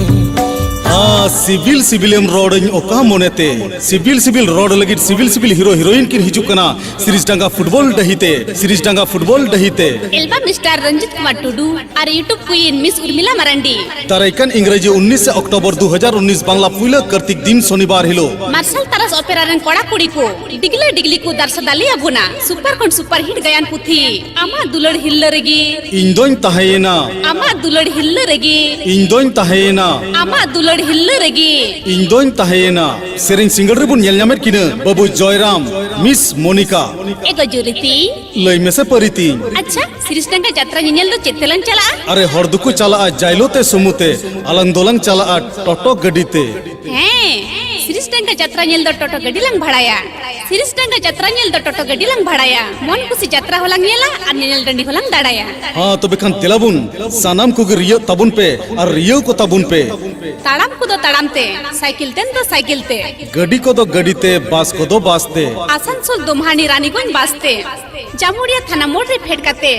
ᱟ, ᱥᱤᱵᱤᱞ ᱥᱤᱵᱤᱞᱮᱢ ᱨᱚᱲᱟᱹᱧ ᱚᱠᱟ ᱢᱚᱱᱮᱛᱮ, ᱥᱤᱵᱤᱞ ᱥᱤᱵᱤᱞ ᱨᱚᱲ ᱞᱟᱹᱜᱤᱫ ᱥᱤᱵᱤᱞ ᱥᱤᱵᱤᱞ ᱦᱤᱨᱳ ᱦᱤᱨᱳᱭᱤᱱ ᱠᱤᱱ ᱦᱤᱡᱩᱜ ᱠᱟᱱᱟ᱾ ᱥᱤᱨᱤᱥᱰᱟᱸᱜᱟ ᱯᱷᱩᱴᱵᱚᱞ ᱰᱟᱹᱦᱤ ᱛᱮ, ᱥᱤᱨᱤᱥᱰᱟᱸᱜᱟ ᱯᱷᱩᱴᱵᱚᱞ ᱰᱟᱹᱦᱤ ᱛᱮ᱾ ᱮᱞᱵᱟᱢ ᱥᱴᱟᱨ ᱨᱚᱧᱡᱤᱛ ᱠᱩᱢᱟᱨ ᱴᱩᱰᱩ ᱟᱨ YouTube ᱠᱩᱭᱤᱱ ᱢᱤᱥ ᱩᱨᱢᱤᱞᱟ ᱢᱟᱨᱟᱱᱰᱤ᱾ ᱫᱟᱨᱟᱭ ᱠᱟᱱ ᱤᱝᱨᱮᱡᱤ ᱩᱱᱤᱥ ᱚᱠᱴᱳᱵᱚᱨ ᱫᱩ ᱦᱟᱡᱟᱨ ᱩᱱᱤᱥ, ᱵᱟᱝᱞᱟ ᱯᱩᱭᱞᱟᱹ ᱠᱟᱨᱛᱤᱠ ᱫᱤᱱ ᱥᱚᱱᱤᱵᱟᱨ ᱦᱤᱞᱳᱜ᱾ ᱢᱟᱨᱥᱟᱞ ᱛᱟᱨᱟᱥ ᱚᱯᱮᱨᱟ ᱨᱮᱱ ᱠᱚᱲᱟ ᱠᱩᱲᱤ ᱠᱚ ᱰᱤᱜᱽᱞᱟᱹ ᱰᱤᱜᱽᱞᱤ ᱠᱚ ᱫᱟᱨᱥᱟ ᱫᱟᱞᱮ ᱟᱵᱚᱱᱟ᱾ ᱥᱩᱯᱟᱨ ᱠᱷᱚᱱ ᱥᱩᱯᱟᱨ ᱦᱤᱴ ᱜᱟᱭᱟᱱ ᱯᱩᱛᱷᱤ ᱟᱢᱟᱜ ᱫᱩᱞᱟᱹᱲ ᱦᱤᱨᱞᱟᱹ ᱨᱮᱜᱮ᱾ ᱤᱧ ᱫᱚᱧ ᱛᱟᱦᱮᱸᱭᱮᱱᱟ᱾ ᱟᱢᱟᱜ ᱫᱩᱞᱟᱹᱲ ᱦᱤᱨᱞᱟᱹ ᱨᱮᱜᱮ᱾ ᱤᱧ ᱫᱚᱧ ᱛᱟᱦᱮᱸᱭᱮᱱᱟ᱾ ᱟᱢᱟᱜ ᱫᱩᱞᱟᱹᱲ ᱦᱤᱨᱞᱟᱹ ᱨᱮᱜᱮ᱾ ᱤᱧ ᱫᱚᱧ ᱛᱟᱦᱮᱸᱭᱮᱱᱟ᱾ ᱥᱮᱨᱮᱧ ᱥᱤᱸᱜᱟᱹᱲ ᱨᱮᱵᱚᱱ ᱧᱮᱞ ᱧᱟᱢᱮᱫ ᱠᱤᱱᱟ ᱵᱟᱹᱵᱩ ᱡᱚᱭᱨᱟᱢ, ᱢᱤᱥ ᱢᱚᱱᱤᱠᱟ᱾ ᱮ ᱜᱚ ᱡᱩᱨᱤᱛᱤ᱾ ᱞᱟᱹᱭ ᱢᱮᱥᱮ ᱯᱟᱹᱨᱤᱛᱤᱧ᱾ ᱟᱪᱪᱷᱟ, ᱥᱤᱨᱤᱥᱰᱟᱸᱜᱟ ᱡᱟᱛᱨᱟ ᱧᱮᱧᱮᱞ ᱫᱚ ᱪᱮᱫ ᱛᱮᱞᱟᱝ ᱪᱟᱞᱟᱜᱼᱟ? ᱟᱨᱮ, ᱦᱚᱲ ᱫᱚᱠᱚ ᱪᱟᱞᱟᱜᱼᱟ ᱡᱟᱭᱞᱳ ᱛᱮ ᱥᱩᱢᱩ ᱛᱮ, ᱟᱞᱟᱝ ᱫᱚᱞᱟᱝ ᱪᱟᱞᱟᱜᱼᱟ ᱴᱚᱴᱚ ᱜᱟᱹᱰᱤ ᱛᱮ᱾ ᱦᱮᱸ, ᱥᱤᱨᱤᱥᱰᱟᱸᱜᱟ ᱡᱟᱛᱨᱟ ᱧᱮᱞ ᱫᱚ ᱴᱚᱴᱚ ᱜᱟᱹᱰᱤ ᱞᱟᱝ ᱵᱷᱟᱲᱟᱭᱟ᱾ ᱥᱤᱨᱤᱥᱰᱟᱸᱜᱟ ᱡᱟᱛᱨᱟ ᱧᱮᱞ ᱫᱚ ᱴᱚᱴᱚ ᱜᱟᱹᱰᱤ ᱞᱟᱝ ᱵᱷᱟᱲᱟᱭᱟ᱾ ᱢᱚᱱ ᱠᱩᱥᱤ ᱡᱟᱛᱨᱟ ᱦᱚᱸᱞᱟᱝ ᱧᱮᱞᱟ ᱟᱨ ᱧᱮᱧᱮᱞ ᱴᱟᱺᱰᱤ ᱦᱚᱸᱞᱟᱝ ᱫᱟᱬᱟᱭᱟ᱾ ᱦᱮᱸ, ᱛᱚᱵᱮ ᱠᱷᱟᱱ ᱫᱮᱞᱟ ᱵᱚᱱ, ᱥᱟᱱᱟᱢ ᱠᱚᱜᱮ ᱨᱤᱭᱟᱹᱜ ᱛᱟᱵᱚᱱ ᱯᱮ ᱟᱨ ᱨᱤᱭᱟᱹᱣ ᱠᱚ ᱛᱟᱵᱚᱱ ᱯᱮ᱾ ᱛᱟᱲᱟᱢ ᱠᱚᱫᱚ ᱛᱟᱲᱟᱢ ᱛᱮ, ᱥᱟᱭᱠᱮᱞ ᱛᱮᱱ ᱫᱚ ᱥᱟᱭᱠᱮᱞ ᱛᱮ᱾ ᱜᱟᱹᱰᱤ ᱠᱚᱫᱚ ᱜᱟᱹᱰᱤ ᱛᱮ, ᱵᱟᱥ ᱠᱚᱫᱚ ᱵᱟᱥ ᱛᱮ᱾ ᱟᱥᱟᱱᱥᱳᱞ ᱫᱚᱢᱦᱟᱱᱤ ᱨᱟᱱᱤᱜᱚᱸᱡᱽ ᱵᱟᱥ ᱛᱮ᱾ ᱡᱟᱢᱩᱲᱤᱭᱟ ᱛᱷᱟᱱᱟ ᱢᱳᱲ ᱨᱮ ᱯᱷᱮᱰ ᱠᱟᱛᱮ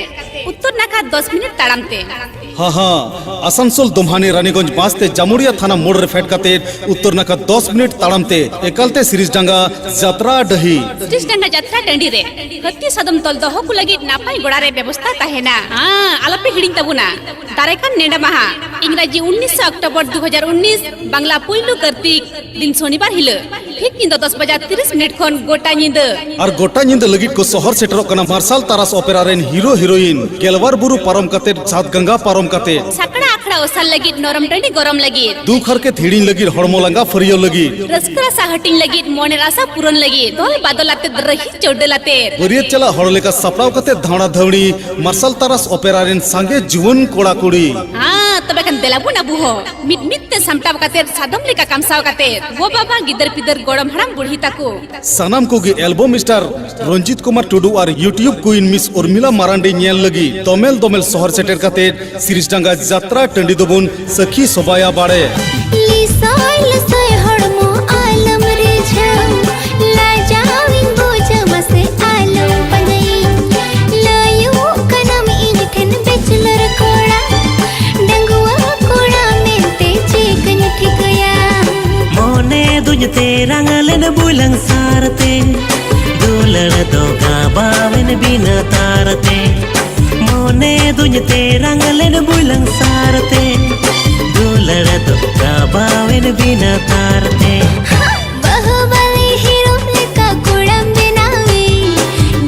ᱩᱛᱛᱚᱨ ᱱᱟᱠᱷᱟ ᱫᱚᱥ ᱢᱤᱱᱤᱴ ᱛᱟᱲᱟᱢ ᱛᱮ᱾ ᱦᱟ ᱦᱟ, ᱟᱥᱟᱱᱥᱳᱞ ᱫᱚᱢᱦᱟᱱᱤ ᱨᱟᱱᱤᱜᱚᱸᱡᱽ ᱵᱟᱥ ᱛᱮ ᱡᱟᱢᱩᱲᱤᱭᱟ ᱛᱷᱟᱱᱟ ᱢᱳᱲ ᱨᱮ ᱯᱷᱮᱰ ᱠᱟᱛᱮ ᱩᱛᱛᱚᱨ ᱱᱟᱠᱷᱟ ᱫᱚᱥ ᱢᱤᱱᱤᱴ ᱛᱟᱲᱟᱢ ᱛᱮ ᱮᱠᱟᱞ ᱛᱮ ᱥᱤᱨᱤᱥᱰᱟᱸᱜᱟ ᱡᱟᱛᱨᱟ ᱰᱟᱹᱦᱤ᱾ ᱥᱤᱨᱤᱥᱰᱟᱸᱜᱟ ᱡᱟᱛᱨᱟ ᱴᱟᱺᱰᱤ ᱨᱮ ᱦᱟᱹᱛᱤ ᱥᱟᱫᱚᱢ ᱛᱚᱞ ᱫᱚᱦᱚ ᱠᱚ ᱞᱟᱹᱜᱤᱫ ᱱᱟᱯᱟᱭ ᱜᱚᱲᱟ ᱨᱮ ᱵᱮᱵᱚᱥᱛᱟ ᱛᱟᱦᱮᱱᱟ᱾ ᱦᱟᱸ, ᱟᱞᱚᱯᱮ ᱦᱤᱲᱤᱧ ᱛᱟᱵᱚᱱᱟ᱾ ᱫᱟᱨᱟᱭ ᱠᱟᱱ ᱱᱮᱰᱟ ᱢᱟᱦᱟ, ᱤᱝᱨᱟᱡᱤ ᱩᱱᱤᱥ ᱚᱠᱴᱳᱵᱚᱨ ᱫᱩ ᱦᱟᱡᱟᱨ ᱩᱱᱤᱥ, ᱵᱟᱝᱞᱟ ᱯᱩᱭᱞᱩ ᱠᱟᱨᱛᱤᱠ ᱫᱤᱱ ᱥᱚᱱᱤᱵᱟᱨ ᱦᱤᱞᱳᱜ, ᱴᱷᱤᱠ ᱧᱤᱫᱟᱹ ᱫᱚᱥ ᱵᱟᱡᱟ ᱛᱤᱨᱤᱥ ᱢᱤᱱᱤᱴ ᱠᱷᱚᱱ ᱜᱚᱴᱟ ᱧᱤᱫᱟᱹ᱾ ᱟᱨ ᱜᱚᱴᱟ ᱧᱤᱫᱟᱹ ᱞᱟᱹᱜᱤᱫ ᱠᱚ ᱥᱚᱦᱚᱨ ᱥᱮᱴᱮᱨᱚᱜ ᱠᱟᱱᱟ ᱢᱟᱨᱥᱟᱞ ᱛᱟᱨᱟᱥ ᱚᱯᱮᱨᱟ ᱨᱮᱱ ᱦᱤᱨᱳ ᱦᱤᱨᱳᱭᱤᱱ, ᱜᱮᱞᱣᱟᱨ ᱵᱩᱨᱩ ᱯᱟᱨᱚᱢ ᱠᱟᱛᱮ, ᱥᱟᱛ ᱜᱟᱝᱜᱟ ᱯᱟᱨᱚᱢ ᱠᱟᱛᱮ᱾ ᱥᱟᱠᱲᱟ ᱟᱠᱷᱲᱟ ᱚᱥᱟᱨ ᱞᱟᱹᱜᱤᱫ, ᱱᱚᱨᱚᱢ ᱴᱟᱺᱰᱤ ᱜᱚᱨᱚᱢ ᱞᱟᱹᱜᱤᱫ᱾ ᱫᱩᱠ ᱦᱟᱨᱠᱮᱛ ᱦᱤᱲᱤᱧ ᱞᱟᱹᱜᱤᱫ, ᱦᱚᱲᱢᱚ ᱞᱟᱸᱜᱟ ᱯᱷᱟᱹᱨᱭᱟᱹᱣ ᱞᱟᱹᱜᱤᱫ᱾ ᱨᱟᱹᱥᱠᱟᱹ ᱨᱟᱥᱟ ᱦᱟᱹᱴᱤᱧ ᱞᱟᱹᱜᱤᱫ, ᱢᱚᱱᱮ ᱨᱟᱥᱟ ᱯᱩᱨᱚᱱ ᱞᱟᱹᱜᱤᱫ᱾ ᱫᱚᱞ ᱵᱟᱫᱚᱞ ᱟᱛᱮᱫ, ᱨᱟᱹᱦᱤ ᱪᱟᱹᱣᱰᱟᱹᱞ ᱟᱛᱮᱫ᱾ ᱵᱟᱹᱨᱭᱟᱹᱛ ᱪᱟᱞᱟᱜ ᱦᱚᱲ ᱞᱮᱠᱟ ᱥᱟᱯᱲᱟᱣ ᱠᱟᱛᱮᱫ ᱫᱷᱟᱣᱲᱟ ᱫᱷᱟᱹᱣᱲᱤ, ᱢᱟᱨᱥᱟᱞ ᱛᱟᱨᱟᱥ ᱚᱯᱮᱨᱟ ᱨᱮᱱ ᱥᱟᱸᱜᱮ ᱡᱩᱣᱟᱹᱱ ᱠᱚᱲᱟ ᱠᱩᱲᱤ᱾ ᱦᱟᱸ, ᱛᱚᱵᱮ ᱠᱷᱟᱱ ᱫᱮᱞᱟ ᱵᱚᱱ ᱟᱵᱚ ᱦᱚᱸ ᱢᱤᱫ ᱢᱤᱫ ᱛᱮ ᱥᱟᱢᱴᱟᱣ ᱠᱟᱛᱮᱫ, ᱥᱟᱫᱚᱢ ᱞᱮᱠᱟ ᱠᱟᱢᱥᱟᱣ ᱠᱟᱛᱮᱫ, ᱜᱚ ᱵᱟᱵᱟ ᱜᱤᱫᱟᱹᱨ ᱯᱤᱫᱟᱹᱨ ᱜᱚᱲᱚᱢ ᱦᱟᱲᱟᱢ ᱵᱩᱲᱦᱤ ᱛᱟᱠᱚ᱾ ᱥᱟᱱᱟᱢ ᱠᱚᱜᱮ ᱮᱞᱵᱚᱢ ᱥᱴᱟᱨ ᱨᱚᱧᱡᱤᱛ ᱠᱩᱢᱟᱨ ᱴᱩᱰᱩ ᱟᱨ YouTube ᱠᱩᱭᱤᱱ ᱢᱤᱥ ᱩᱨᱢᱤᱞᱟ ᱢᱟᱨᱟᱱᱰᱤ ᱧᱮᱞ ᱞᱟᱹᱜᱤᱫ ᱫᱚᱢᱮᱞ ᱫᱚᱢᱮᱞ ᱥᱚᱦᱚᱨ ᱥᱮᱴᱮᱨ ᱠᱟᱛᱮᱫ ᱥᱤᱨᱤᱥᱰᱟᱸᱜᱟ ᱡᱟᱛᱨᱟ ᱴᱟᱺᱰᱤ ᱫᱚᱵᱚᱱ ᱥᱟᱹᱠᱷᱤ ᱥᱚᱵᱟᱭᱟ ᱵᱟᱲᱮ᱾ ᱞᱤᱥᱚᱭ ᱞᱤᱥᱚᱭ ᱦᱚᱲᱢᱚ ᱟᱞᱚᱢ ᱨᱤᱡᱷᱟᱹᱣ, ᱞᱟᱡᱟᱣᱤᱧ ᱵᱩᱡᱷᱟᱹᱣ ᱢᱟᱥᱮ ᱟᱞᱚᱢ ᱯᱟᱸᱡᱟᱭᱤᱧ᱾ ᱞᱟᱹᱭᱩᱜ ᱠᱟᱱᱟᱢ ᱤᱧ ᱴᱷᱮᱱ ᱵᱮᱪᱞᱚᱨ ᱠᱚᱲᱟ, ᱰᱟᱺᱜᱩᱣᱟᱹ ᱠᱚᱲᱟ ᱢᱮᱱᱛᱮ ᱪᱮᱫ ᱠᱟᱹᱧ ᱴᱷᱤᱠᱟᱹᱭᱟ? ᱢᱚᱱᱮ ᱫᱩᱧ ᱛᱮᱨᱟᱝ ᱞᱮᱱ ᱵᱩᱞᱟᱹᱝ ᱥᱟᱨᱛᱮ, ᱫᱩᱞᱟᱹᱲ ᱫᱚ ᱜᱟᱵᱟᱣᱮᱱ ᱵᱤᱱᱟᱹ ᱛᱟᱨᱛᱮ᱾ ᱢᱚᱱᱮ ᱫᱩᱧ ᱛᱮᱨᱟᱝ ᱞᱮᱱ ᱵᱩᱞᱟᱹᱝ ᱥᱟᱨᱛᱮ, ᱫᱩᱞᱟᱹᱲ ᱫᱚ ᱜᱟᱵᱟᱣᱮᱱ ᱵᱤᱱᱟᱹ ᱛᱟᱨᱛᱮ᱾ ᱵᱟᱹᱦᱩᱵᱟᱞᱤ ᱦᱤᱨᱳ ᱞᱮᱠᱟ ᱠᱚᱲᱟᱢ ᱵᱮᱱᱟᱣᱤᱧ,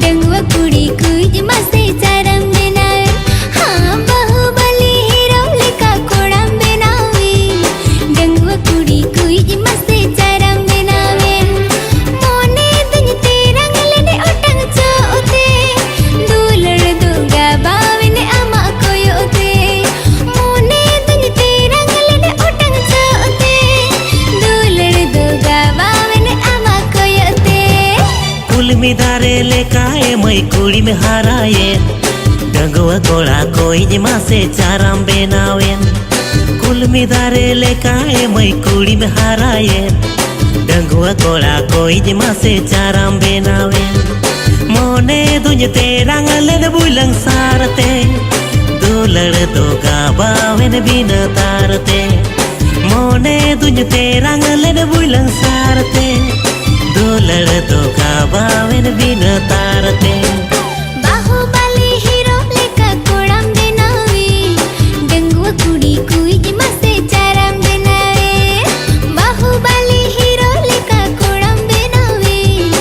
ᱰᱟᱺᱜᱩᱣᱟᱹ ᱠᱩᱲᱤ ᱠᱩᱡ ᱢᱟᱥᱮ ᱪᱟᱨᱟᱢ ᱵᱮᱱᱟᱣᱤᱧ᱾ ᱦᱟᱸ, ᱵᱟᱹᱦᱩᱵᱟᱞᱤ ᱦᱤᱨᱳ ᱞᱮᱠᱟ ᱠᱚᱲᱟᱢ ᱵᱮᱱᱟᱣᱤᱧ, ᱰᱟᱺᱜᱩᱣᱟᱹ ᱠᱩᱲᱤ ᱠᱩᱡ ᱢᱟᱥᱮ ᱪᱟᱨᱟᱢ ᱵᱮᱱᱟᱣᱤᱧ᱾ ᱢᱚᱱᱮ ᱫᱩᱧ ᱛᱮᱨᱟᱝ ᱞᱮᱱ ᱚᱴᱟᱝ ᱪᱚᱜ ᱛᱮ, ᱫᱩᱞᱟᱹᱲ ᱫᱚ ᱜᱟᱵᱟᱣᱮᱱ ᱟᱢᱟᱜ ᱠᱚᱭᱚᱜ ᱛᱮ᱾ ᱢᱚᱱᱮ ᱫᱩᱧ ᱛᱮᱨᱟᱝ ᱞᱮᱱ ᱚᱴᱟᱝ ᱪᱚᱜ ᱛᱮ, ᱫᱩᱞᱟᱹᱲ ᱫᱚ ᱜᱟᱵᱟᱣᱮᱱ ᱟᱢᱟᱜ ᱠᱚᱭᱚᱜ ᱛᱮ᱾ ᱠᱩᱞᱢᱤ ᱫᱟᱨᱮ ᱞᱮᱠᱟ ᱮ ᱢᱟᱹᱭ ᱠᱩᱲᱤᱢ ᱦᱟᱨᱟᱭᱮᱱ, ᱰᱟᱺᱜᱩᱣᱟᱹ ᱠᱚᱲᱟ ᱠᱚᱭᱤᱡ ᱢᱟᱥᱮ ᱪᱟᱨᱟᱢ ᱵᱮᱱᱟᱣᱮᱱ᱾ ᱠᱩᱞᱢᱤ ᱫᱟᱨᱮ ᱞᱮᱠᱟ ᱮ ᱢᱟᱹᱭ ᱠᱩᱲᱤᱢ ᱦᱟᱨᱟᱭᱮᱱ, ᱰᱟᱺᱜᱩᱣᱟᱹ ᱠᱚᱲᱟ ᱠᱚᱭᱤᱡ ᱢᱟᱥᱮ ᱪᱟᱨᱟᱢ ᱵᱮᱱᱟᱣᱮᱱ᱾ ᱢᱚᱱᱮ ᱫᱩᱧ ᱛᱮᱨᱟᱝ ᱞᱮᱱ ᱵᱩᱞᱟᱹᱝ ᱥᱟᱨᱛᱮ, ᱫᱩᱞᱟᱹᱲ ᱫᱚ ᱜᱟᱵᱟᱣᱮᱱ ᱵᱤᱱᱟᱹ ᱛᱟᱨᱛᱮ᱾ ᱢᱚᱱᱮ ᱫᱩᱧ ᱛᱮᱨᱟᱝ ᱞᱮᱱ ᱵᱩᱞᱟᱹᱝ ᱥᱟᱨᱛᱮ, ᱫᱩᱞᱟᱹᱲ ᱫᱚ ᱜᱟᱵᱟᱣᱮᱱ ᱵᱤᱱᱟᱹ ᱛᱟᱨᱛᱮ᱾ ᱵᱟᱹᱦᱩᱵᱟᱞᱤ ᱦᱤᱨᱳ ᱞᱮᱠᱟ ᱠᱚᱲᱟᱢ ᱵᱮᱱᱟᱣᱤᱧ, ᱰᱟᱺᱜᱩᱣᱟᱹ ᱠᱩᱲᱤ ᱠᱩᱡ ᱢᱟᱥᱮ ᱪᱟᱨᱟᱢ ᱵᱮᱱᱟᱣᱮ᱾ ᱵᱟᱹᱦᱩᱵᱟᱞᱤ ᱦᱤᱨᱳ ᱞᱮᱠᱟ ᱠᱚᱲᱟᱢ ᱵᱮᱱᱟᱣᱤᱧ,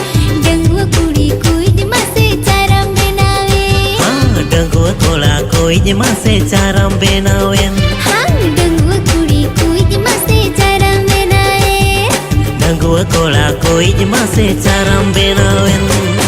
ᱰᱟᱺᱜᱩᱣᱟᱹ ᱠᱩᱲᱤ ᱠᱩᱡ ᱢᱟᱥᱮ ᱪᱟᱨᱟᱢ ᱵᱮᱱᱟᱣᱮ᱾ ᱦᱟᱸ, ᱰᱟᱺᱜᱩᱣᱟᱹ ᱠᱚᱲᱟ ᱠᱩᱡ ᱢᱟᱥᱮ ᱪᱟᱨᱟᱢ ᱵᱮᱱᱟᱣᱮᱱ᱾ ᱚᱭᱤᱡ ᱢᱟᱥᱮ ᱪᱟᱨᱟᱢ ᱵᱮᱱᱟᱣᱮᱱ᱾